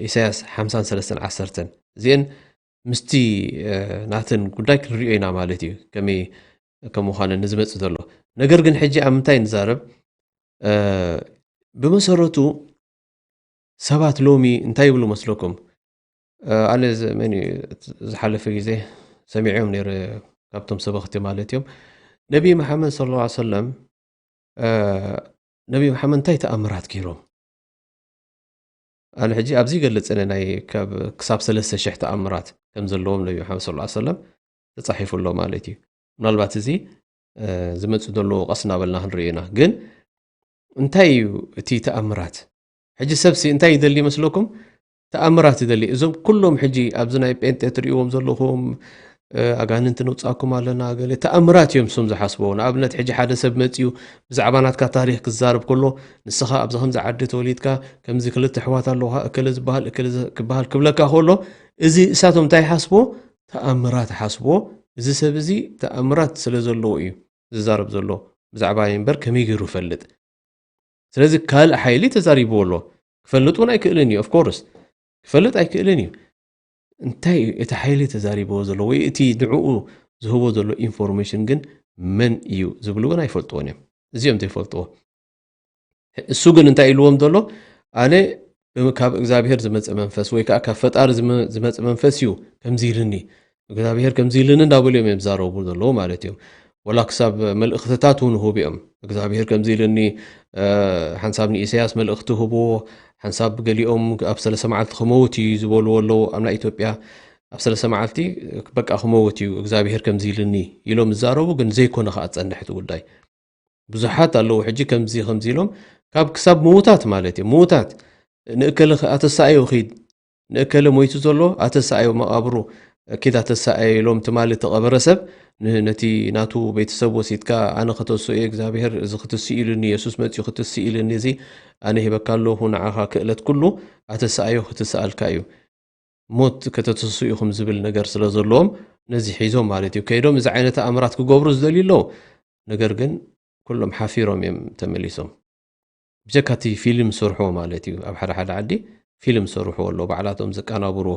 ኢሳያስ ሓምሳን ሰለስተን ዓሰርተን እዚአን ምስቲ ናተን ጉዳይ ክንሪኦ ኢና ማለት እዩ፣ ከመይ ከም ምዃነን ንዝመጽእ ዘሎ። ነገር ግን ሕጂ ኣብ ምንታይ ንዛረብ? ብመሰረቱ ሰባት ሎሚ እንታይ ይብሉ መስለኩም? ኣነ መን ዝሓለፈ ግዜ ሰሚዕዮም ነይረ፣ ካብቶም ሰበኽቲ ማለት እዮም። ነቢ መሓመድ صلى الله عليه وسلم ነቢ መሓመድ እንታይ ተኣምራት ገይሮም? ኣነ ሕጂ ኣብዚ ይገልጽ እነ ናይ ክሳብ ሰለስተ ሽሕ ተኣምራት ከም ዘለዎም ነቢ መሓመድ صلى الله عليه وسلم ተጻሒፉ ኣሎ ማለት እዩ። ምናልባት እዚ ዝመጽእ ዘሎ ቀስ እናበልና ክንርኢ ኢና። ግን እንታይ እዩ እቲ ተኣምራት? ሕጂ ሰብሲ እንታይ ይደሊ ይመስለኩም? ተኣምራት ይደሊ። እዞም ኩሎም ሕጂ ኣብዚ ናይ ጴንጤ ትርእይዎም ዘለኹም ኣጋንንቲ ነውጻኩም ኣለና ገለ ተኣምራት እዮም እሶም ዝሓስበዎ። ንኣብነት ሕጂ ሓደ ሰብ መጺኡ ብዛዕባ ናትካ ታሪኽ ክዛረብ ከሎ፣ ንስኻ ኣብዚ ከምዚ ዓዲ ተወሊድካ፣ ከምዚ ክልተ ኣሕዋት ኣለውኻ፣ እከለ ዝበሃል እከለ ክበሃል ክብለካ ከሎ፣ እዚ እሳቶም እንታይ ይሓስቦ? ተኣምራት ሓስቦ። እዚ ሰብ እዚ ተኣምራት ስለ ዘለዎ እዩ ዝዛረብ ዘሎ ብዛዕባ እምበር ከመይ ገይሩ ይፈልጥ? ስለዚ ካልእ ሓይሊ ተዛሪብዎ ኣሎ። ክፈልጥ እውን ኣይክእልን እዩ። Of course ክፈልጥ ኣይክእልን እዩ። እንታይ እዩ እቲ ሓይሊ ተዛሪብዎ ዘሎ ወይ እቲ ንዕኡ ዝህቦ ዘሎ ኢንፎርሜሽን ግን መን እዩ ዝብሉ እውን ኣይፈልጥዎን እዮም። እዚኦም ዘይፈልጥዎ። እሱ ግን እንታይ ኢልዎም ዘሎ? ኣነ ካብ እግዚኣብሔር ዝመፀ መንፈስ ወይ ከዓ ካብ ፈጣሪ ዝመፀ መንፈስ እዩ ከምዚ ኢልኒ። እግዚኣብሔር ከምዚ ኢልኒ እንዳበሉ እዮም ዝዛረቡ ዘለዉ ማለት እዮም። ወላ ክሳብ መልእኽትታት እውን ህቡ እዮም። እግዚኣብሔር ከምዚ ኢልኒ፣ ሓንሳብ ንኢሳያስ መልእኽቲ ህብዎ፣ ሓንሳብ ገሊኦም ኣብ ሰለስተ መዓልቲ ክመውት እዩ ዝበልዎ ኣለዉ። ኣብ ናይ ኢትዮጵያ ኣብ ሰለስተ መዓልቲ በቃ ክመውት እዩ እግዚኣብሔር ከምዚ ኢልኒ ኢሎም ዝዛረቡ፣ ግን ዘይኮነ ከዓ ዝፀንሕ እቲ ጉዳይ። ብዙሓት ኣለዉ ሕጂ ከምዚ ከምዚ ኢሎም ካብ ክሳብ ምዉታት ማለት እዩ። ምዉታት ንእከለ ኣተሳእዮ ኺድ፣ ንእከለ ሞይቱ ዘሎ ኣተሳእዮ መቓብሩ ኪድ ኣተሳእዮ ኢሎም ትማሊ ተቐበረ ሰብ ነቲ ናቱ ቤተሰብ ወሲድካ ኣነ ከተስኡ እየ እግዚኣብሔር እዚ ክትስእ ኢሉኒ የሱስ መፅኡ ክትስእ ኢሉኒ እዚ ኣነ ሂበካ ኣለኹ ንዓኻ ክእለት ኩሉ ኣተሳእዮ ክትስኣልካ እዩ። ሞት ከተተስኡ ኢኹም ዝብል ነገር ስለ ዘለዎም ነዚ ሒዞም ማለት እዩ ከይዶም እዚ ዓይነት ተኣምራት ክገብሩ ዝደልዩ ኣለዉ። ነገር ግን ኩሎም ሓፊሮም እዮም ተመሊሶም። ብጀካ እቲ ፊልም ዝሰርሕዎ ማለት እዩ። ኣብ ሓደ ሓደ ዓዲ ፊልም ዝሰርሕዎ ኣለዉ ባዕላቶም ዘቀናብርዎ።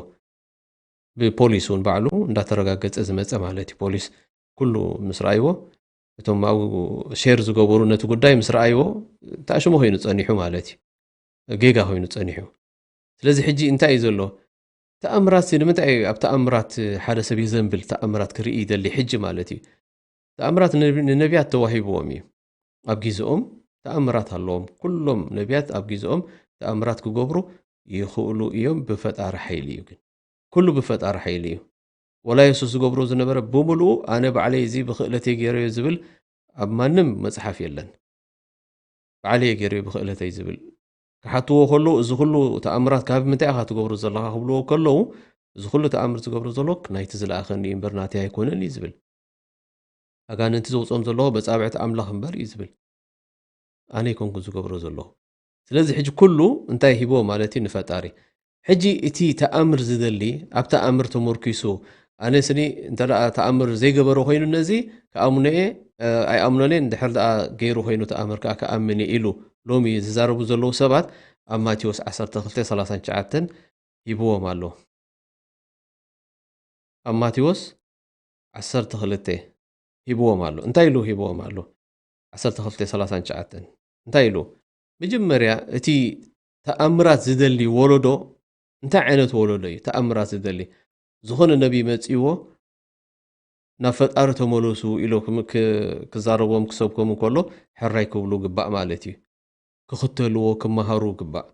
ብፖሊስ እውን ባዕሉ እንዳተረጋገጸ ዝመጸ ማለት እዩ። ፖሊስ ኩሉ ምስ ረኣይዎ እቶም ኣብኡ ሼር ዝገበሩ ነቲ ጉዳይ ምስ ረኣይዎ ተኣሽሞ ኮይኑ ጸኒሑ ማለት እዩ። ጌጋ ኮይኑ ጸኒሑ። ስለዚ ሕጂ እንታይ እዩ ዘሎ? ተኣምራት ሲ ንምንታይ እዩ ኣብ ተኣምራት ሓደ ሰብ የዘንብል ተኣምራት ክርኢ ይደሊ ሕጂ ማለት እዩ። ተኣምራት ንነቢያት ተዋሂብዎም እዩ። ኣብ ግዜኦም ተኣምራት ኣለዎም። ኩሎም ነቢያት ኣብ ግዜኦም ተኣምራት ክገብሩ ይኽእሉ እዮም ብፈጣሪ ሓይሊ እዩ ግን ኩሉ ብፈጣሪ ሓይሊ እዩ። ወላ የሱስ ዝገብሮ ዝነበረ ብምልኡ ኣነ ባዕለይ እዚ ብክእለተይ ገይረዮ ዝብል ኣብ ማንም መፅሓፍ የለን። ባዕለይ ገይረዮ ብክእለተይ ዝብል ክሓትዎ ከለዉ እዚ ኩሉ ተኣምራት ካብ ምንታይ ኢኻ ትገብሮ ዘለኻ ክብልዎ ከለዉ እዚ ኩሉ ተኣምር ዝገብሮ ዘሎ ናይቲ ዝለኣኸኒ እዩ እምበር ናተይ ኣይኮነን እዩ ዝብል። ኣጋንንቲ ዘውፅኦም ዘለኹ መፃብዕቲ ኣምላኽ እምበር እዩ ዝብል። ኣነ ይኮንኩ ዝገብሮ ዘለኹ። ስለዚ ሕጂ ኩሉ እንታይ ሂቦ ማለት እዩ ንፈጣሪ። ሕጂ እቲ ተኣምር ዝደሊ ኣብ ተኣምር ተመርኪሱ ኣነ ስኒ እንተ ተኣምር ዘይገበረ ኮይኑ ነዚ ክኣምኖ እየ ኣይኣምኖን እየ እንድሕር ደኣ ገይሩ ኮይኑ ተኣምር ከዓ ክኣምን እየ ኢሉ ሎሚ ዝዛረቡ ዘለዉ ሰባት ኣብ ማቴዎስ ዓሰርተ ክልተ ሰላሳ ትሽዓተ ሂብዎም ኣሎ። ኣብ ማቴዎስ ዓሰርተ ክልተ ሂብዎም ኣሎ። እንታይ ኢሉ ሂብዎም ኣሎ? ዓሰርተ ክልተ ሰላሳ ትሽዓተ እንታይ ኢሉ? መጀመርያ እቲ ተኣምራት ዝደሊ ወለዶ እንታይ ዓይነት ወለዶ እዩ? ተኣምራት ዝደሊ ዝኾነ ነቢይ መጺዎ ናብ ፈጣሪ ተመለሱ ኢሎ ክዛረቦም ክሰብኮም እንከሎ ሕራይ ክብሉ ግባእ ማለት እዩ። ክኽተልዎ ክመሃሩ ግባእ።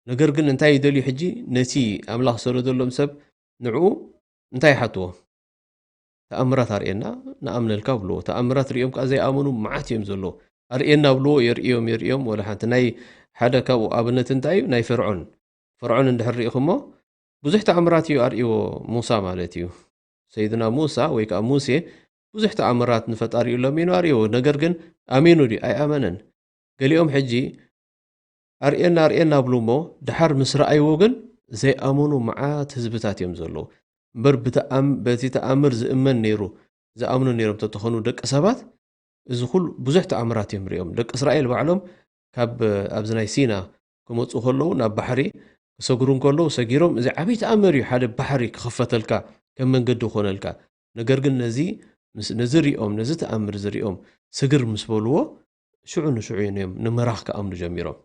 ነገር ግን እንታይ ይደልዩ ሕጂ ነቲ ኣምላኽ ዝሰደደሎም ሰብ ንዕኡ እንታይ ይሓትዎ? ተኣምራት ኣርእየና ንኣምነልካ ብልዎ። ተኣምራት ሪኦም ከዓ ዘይኣመኑ መዓት እዮም ዘለዉ። ኣርእየና ብልዎ የርእዮም የርእዮም ወላ ሓንቲ ናይ ሓደ ካብኡ ኣብነት እንታይ እዩ ናይ ፈርዖን ፈርዖን እንድሕር ሪኢኹሞ ብዙሕ ተኣምራት እዩ ኣርእይዎ ሙሳ ማለት እዩ። ሰይድና ሙሳ ወይ ከዓ ሙሴ ብዙሕ ተኣምራት ንፈጣሪኡ ለሚኑ ኣርእይዎ። ነገር ግን ኣሚኑ ድዩ? ኣይኣመነን። ገሊኦም ሕጂ ኣርእየና ኣርእየና ብሉ እሞ ድሓር ምስ ረኣይዎ ግን ዘይኣመኑ መዓት ህዝብታት እዮም ዘለዉ። እምበር ብቲ ተኣምር ዝእመን ነይሩ ዝኣምኑ ነይሮም ተተኾኑ ደቂ ሰባት እዚ ኩሉ ብዙሕ ተኣምራት እዮም ሪኦም። ደቂ እስራኤል ባዕሎም ካብ ኣብዚ ናይ ሲና ክመፁ ከለዉ ናብ ባሕሪ ክሰግሩ እንከለዉ ሰጊሮም እዚ ዓብዪ ተኣምር እዩ ሓደ ባሕሪ ክኽፈተልካ ከም መንገዲ ክኾነልካ። ነገር ግን ነዚ ነዚ ሪኦም ነዚ ተኣምር እዚ ሪኦም ስግር ምስ በልዎ ሽዑ ንሽዑ እዮም ንምራኽ ክኣምኑ ጀሚሮም።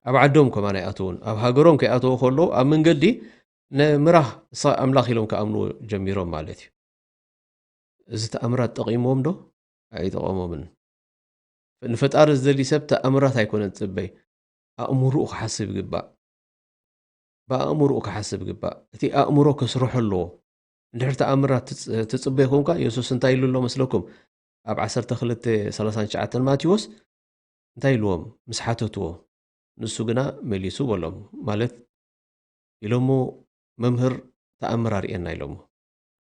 ኣብ ዓዶም ከማን ኣይኣተውን። ኣብ ሃገሮም ከይኣተዉ ከለዉ ኣብ መንገዲ ንምራኽ እሳ ኣምላኽ ኢሎም ክኣምንዎ ጀሚሮም ማለት እዩ። እዚ ተኣምራት ጠቒምዎም ዶ? ኣይጠቐሞምን። ንፈጣሪ ዝደሊ ሰብ ተኣምራት ኣይኮነን ዝጽበይ። ኣእምሮኡ ክሓስብ ይግባእ። ብኣእምሮኡ ክሓስብ ይግባእ። እቲ ኣእምሮ ከስርሖ ኣለዎ። እንድሕር ተኣምራት ትጽ-፣ ትጽበይ ኮንካ፣ የሱስ እንታይ ኢሉ ኣሎ መስለኩም? ኣብ ዓሰርተ ክልተ ሰላሳ ትሽዓተ ማቴዎስ እንታይ ኢልዎም? ምስ ሓተትዎ፣ ንሱ ግና መሊሱ በሎም። ማለት ኢሎሞ፣ "መምህር፣ ተኣምር ኣርእየና" ኢሎሞ።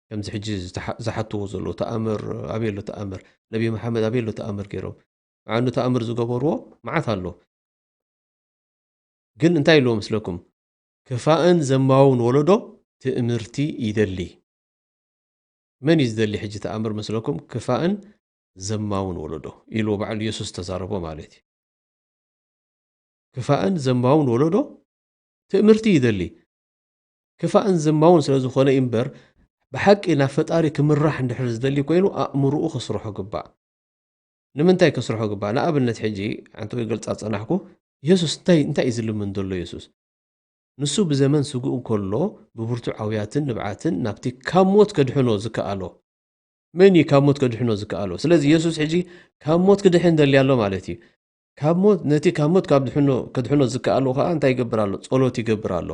ከምዚ ሕጂ ዝተሓ-፣ ዝሓትዎ ዘለዉ፣ "ተኣምር፣ ኣበይ ኣሎ ተኣምር? ነቢ መሓመድ ኣበይ ኣሎ ተኣምር?" ገይሮም። መዓኑ ተኣምር ዝገበርዎ መዓት ኣሎ። ግን እንታይ ኢልዎ መስለኩም? "ክፋእን ዘማውን ወለዶ ትእምርቲ ይደሊ።" መን እዩ ዝደሊ ሕጂ ተኣምር መስለኩም? "ክፋእን ዘማውን ወለዶ" ኢልዎ ባዕሉ የሱስ ተዛረቦ ማለት እዩ። "ክፋእን ዘማውን ወለዶ ትእምርቲ ይደሊ።" ክፋእን ዘማውን ስለ ዝኾነ እዩ እምበር፣ ብሓቂ ናብ ፈጣሪ ክምራሕ እንድሕር ዝደሊ ኮይኑ፣ ኣእምሮኡ ከስርሖ ግባእ። ንምንታይ ከስርሖ ግባእ? ንኣብነት ሕጂ፣ ሓንቲ ወይ ገልጻ ጸናሕኩ፣ የሱስ እንታይ፣ እንታይ እዩ ዝልምን ዘሎ የሱስ? ንሱ ብዘመን ስግኡ እንከሎ፣ ብብርቱዕ ኣውያትን ንብዓትን ናብቲ ካብ ሞት ከድሕኖ ዝከኣሎ። መን እዩ ካብ ሞት ከድሕኖ ዝከኣሎ? ስለዚ የሱስ ሕጂ ካብ ሞት ክድሕን ደሊ ኣሎ ማለት እዩ። ካብ ሞት፣ ነቲ ካብ ሞት ካብ ድሕኖ፣ ከድሕኖ ዝከኣሎ ከኣ እንታይ ይገብር ኣሎ? ጸሎት ይገብር ኣሎ።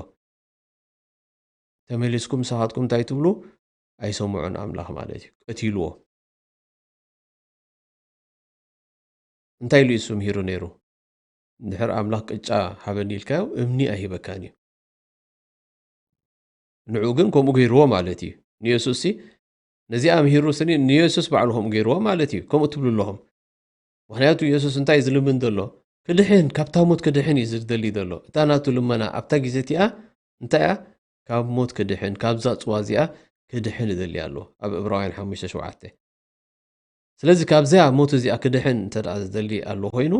ተመሊስኩም ንስኻትኩም እንታይ ትብሉ? ኣይሰምዑን ኣምላኽ ማለት እዩ። ቀቲልዎ። እንታይ ኢሉ እዩ እሱ ምሂሩ ነይሩ? እንድሕር ኣምላኽ ቅጫ ሃበኒ ኢልካዮ፣ እምኒ ኣይህበካን እዩ። ንዕኡ ግን ከምኡ ገይርዎ ማለት እዩ። ንየሱስ ሲ ነዚኣ ምሂሩ ስኒ ንየሱስ ባዕሉ ከምኡ ገይርዎ ማለት እዩ። ከምኡ ትብሉ ኣለኹም። ምኽንያቱ የሱስ እንታይ እዩ ዝልምን ዘሎ? ክድሕን፣ ካብታ ሞት ክድሕን እዩ ዝደሊ ዘሎ። እታ ናቱ ልመና ኣብታ ግዜ እቲኣ እንታይ እያ? ካብ ሞት ክድሕን፣ ካብዛ ጽዋ እዚኣ ክድሕን ይደሊ ኣሎ። ኣብ ዕብራውያን ሓሙሽተ ሸውዓተ። ስለዚ ካብዚኣ ሞት እዚኣ ክድሕን እንተ ደኣ ዝደሊ ኣሎ ኮይኑ፣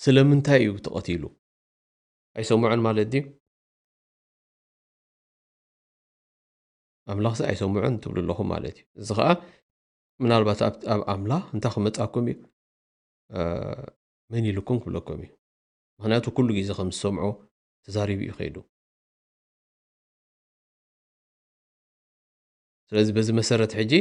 ስለምንታይ እዩ ተቐቲሉ? ኣይሰምዑን ማለት ድዩ? ኣምላኽሲ ኣይሰምዑን ትብሉ ኣለኹም ማለት እዩ። እዚ ኸኣ ምናልባት ኣብ፣ ኣብ ኣምላኽ እንታይ ክመጻኩም እዩ? እ፣ መን ኢሉኩም ክብለኩም እዩ። ምኽንያቱ ኩሉ ግዜ ከም ዝሰምዖ ተዛሪቡ እዩ ከይዱ። ስለዚ በዚ መሰረት ሕጂ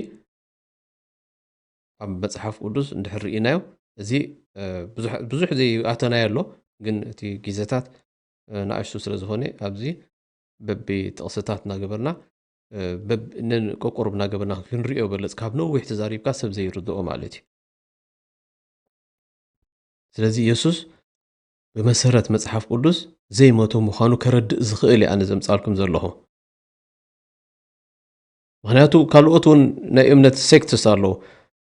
ኣብ መጽሓፍ ቅዱስ እንድሕር ርኢናዮ፣ እዚ፣ እ፣ ብዙሕ፣ ብዙሕ ዘይኣተናዮ ኣሎ፣ ግን እቲ ግዜታት፣ እ፣ ንኣሽቱ ስለ ዝኾነ ኣብዚ በቢ ጥቕስታት እናገበርና፣ እ፣ በብ-፣ ነን-፣ ቆቆርብ እናገበርና ክንሪኦ በለጽ፣ ካብ ነዊሕ ተዛሪብካ ሰብ ዘይርድኦ ማለት እዩ። ስለዚ የሱስ ብመሰረት መጽሓፍ ቅዱስ ዘይሞተ ምዃኑ ከረድእ ዝኽእል እየ ኣነ ዘምጻልኩም ዘለኹ። ምኽንያቱ ካልኦት እውን ናይ እምነት ሴክትስ ኣለዉ።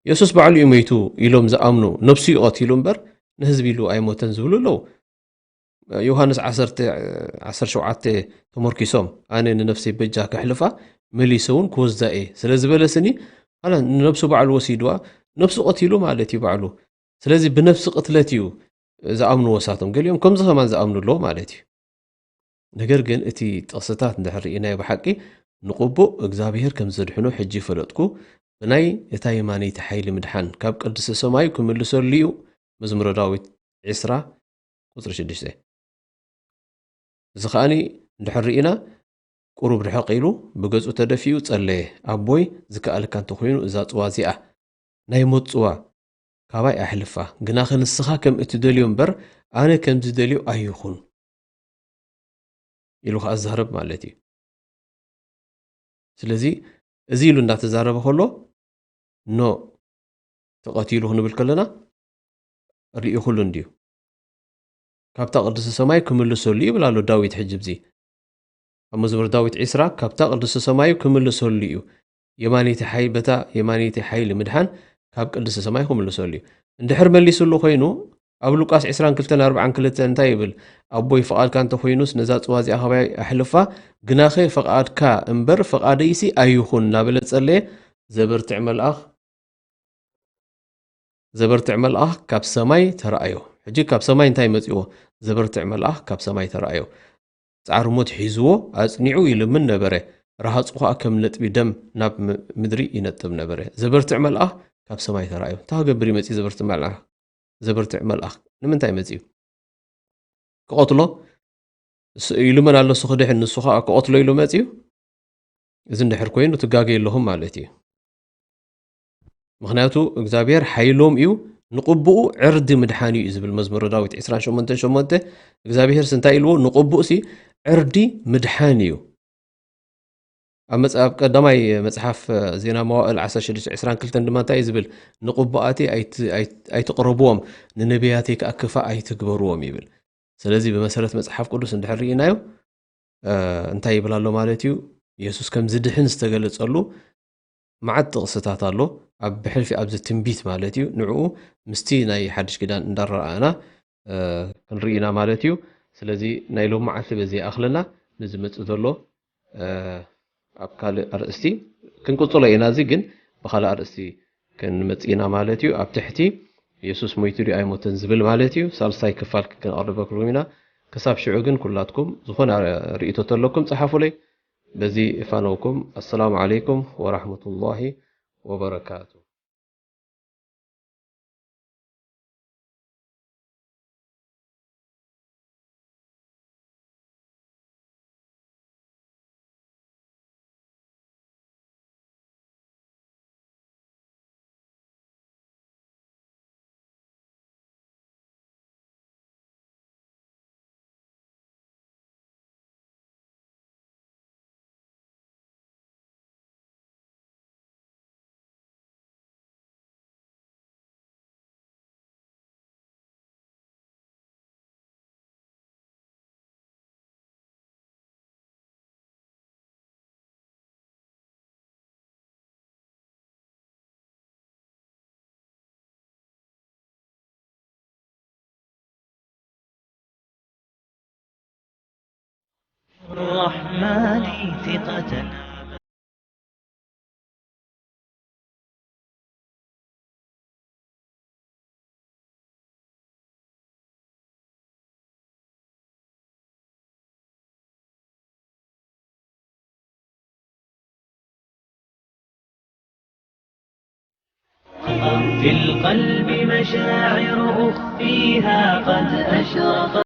የሱስ ባዕሉ እዩ ሞይቱ ኢሎም ዝኣምኑ፣ ነፍሱ እዩ ቀቲሉ እምበር ንህዝቢ ኢሉ ኣይሞተን ዝብሉ ኣለዉ። ዮሃንስ ዓሰርተ፣ ዓሰርተ ሸውዓተ ተመርኪሶም፣ "ኣነ ንነፍሰይ በጃ ከሕልፋ፣ መሊሰ እውን ክወስዳ እየ" ስለ ዝበለ ስኒ፣ ኻላ ንነፍሱ ባዕሉ ወሲድዋ፣ ነፍሱ ቀቲሉ ማለት እዩ ባዕሉ። ስለዚ ብነፍሲ ቅትለት እዩ ዝኣምንዎ ሳቶም። ገሊኦም ከምዚ ከማን ዝኣምኑ ኣለዉ ማለት እዩ። ነገር ግን እቲ ጥቕስታት እንድሕር ርኢናዮ ብሓቂ ንቕቡእ እግዚኣብሄር ከም ዘድሕኖ ሕጂ ፈለጥኩ፣ ብናይ እታ የማነይቲ ሓይሊ ምድሓን ካብ ቅድስቲ ሰማዩ ክምልሰሉ እዩ። መዝሙረ ዳዊት ዕስራ ቁጽሪ ሽዱሽተ። እዚ ኸኣኒ እንድሕር ርኢና ቁሩብ ርሕቕ ኢሉ ብገጹ ተደፊኡ ጸለየ። ኣቦይ ዝከኣለካ እንተኾይኑ እዛ ጽዋ እዚኣ ናይ ሞት ጽዋ ካባይ ኣሕልፋ፣ ግናኸ ንስኻ ከም እትደልዮ እምበር ኣነ ከም ዝደልዮ ኣይኹን ኢሉ ኸኣ ዝዛረብ ማለት እዩ። ስለዚ እዚ ኢሉ እንዳተዛረበ ከሎ ኖ ተቐቲሉ ክንብል ከለና ርኢኹሉ እንድዩ። ካብታ ቅድስቲ ሰማይ ክምልሰሉ ይብል ኣሎ ዳዊት። ሕጂ ብዚ ኣብ መዝሙር ዳዊት ዕስራ ካብታ ቅድስቲ ሰማዩ ክምልሰሉ እዩ። የማነይቲ ሓይ-፣ በታ የማነይቲ ሓይሊ ምድሓን ካብ ቅድስቲ ሰማይ ክምልሰሉ እዩ። እንድሕር መሊስሉ ኮይኑ ኣብ ሉቃስ ዕስራን ክልተን ኣርባዓን ክልተን እንታይ ይብል? ኣቦይ ፍቓድካ እንተኾይኑስ ነዛ ጽዋ እዚኣ ካባይ ኣሕልፋ፣ ግናኸ ፍቓድካ እምበር ፍቓደይሲ ኣይኹን እናበለ ጸለየ። ዘበርትዕ መልኣኽ፣ ዘበርትዕ መልኣኽ ካብ ሰማይ ተራእዮ። ሕጂ ካብ ሰማይ እንታይ መጺዎ? ዘበርትዕ መልኣኽ ካብ ሰማይ ተራእዮ። ጻዕሪ ሞት ሒዝዎ ኣጽኒዑ ይልምን ነበረ። ረሃጹ ኸኣ ከም ነጥቢ ደም ናብ ም-፣ ምድሪ ይነጥብ ነበረ። ዘበርትዕ መልኣኽ ካብ ሰማይ ተራእዮ። እንታይ ክገብር እዩ መጺኡ ዘበርትዕ መልኣኽ? ዘበርትዕ መልኣኽ ንምንታይ መጺኡ? ክቐትሎ፣ እሱ ኢሉ መን ኣሎ፣ እሱ ክድሕን፣ ንሱ ኸኣ ክቐትሎ ኢሉ መጺኡ። እዚ እንድሕር ኮይኑ ትጋገዩ ኣለኹም ማለት እዩ። ምኽንያቱ እግዚኣብሔር ሓይሎም እዩ፣ ንቕቡኡ ዕርዲ ምድሓን እዩ ዝብል መዝሙረ ዳዊት ዕስራን ሸሞንተን ሸሞንተ። እግዚኣብሔርስ እንታይ ኢልዎ? ንቕቡእሲ ዕርዲ ምድሓን እዩ። ኣብ መጽ-፣ ኣብ ቀዳማይ መጽሓፍ ዜና መዋእል ዓሰርተ ሽዱሽተ ዕስራን ክልተን ድማ እንታይ እዩ ዝብል? ንቕቡኣተይ ኣይት-፣ ኣይት-፣ ኣይትቕረብዎም፣ ንነቢያተይ ከኣ ክፋእ ኣይትግበርዎም ይብል። ስለዚ ብመሰረት መጽሓፍ ቅዱስ እንድሕር ርኢናዮ፣ እ፣ እንታይ ይብል ኣሎ ማለት እዩ? የሱስ ከም ዝድሕን ዝተገለጸሉ መዓት ጥቕስታት ኣሎ። ኣብ ብሕልፊ ኣብዚ ትንቢት ማለት እዩ። ንዕኡ ምስቲ ናይ ሓድሽ ኪዳን እንዳረኣና፣ እ፣ ክንርኢ ኢና ማለት እዩ። ስለዚ ናይ ሎም መዓልቲ በዚ ይኣኽለና። ንዝመጽእ ዘሎ፣ እ፣ ኣብ ካልእ ኣርእስቲ ክንቅጽሎ ኢና። እዚ ግን ብኻልእ ኣርእስቲ ክንመጽእ ኢና ማለት እዩ። ኣብ ትሕቲ የሱስ ሞይቱ ድዩ ኣይሞተን ዝብል ማለት እዩ። ሳልሳይ ክፋል ክንቀርበልኩም ኢና። ክሳብ ሽዑ ግን ኩላትኩም ዝኾነ ርእይቶ ተለኩም ጸሓፉለይ። በዚ እፋነውኩም። ኣሰላሙ ዓለይኩም ወራህመቱላሂ ወበረካቱ። الرحمن ثقة. في القلب مشاعر أخفيها قد أشرقت.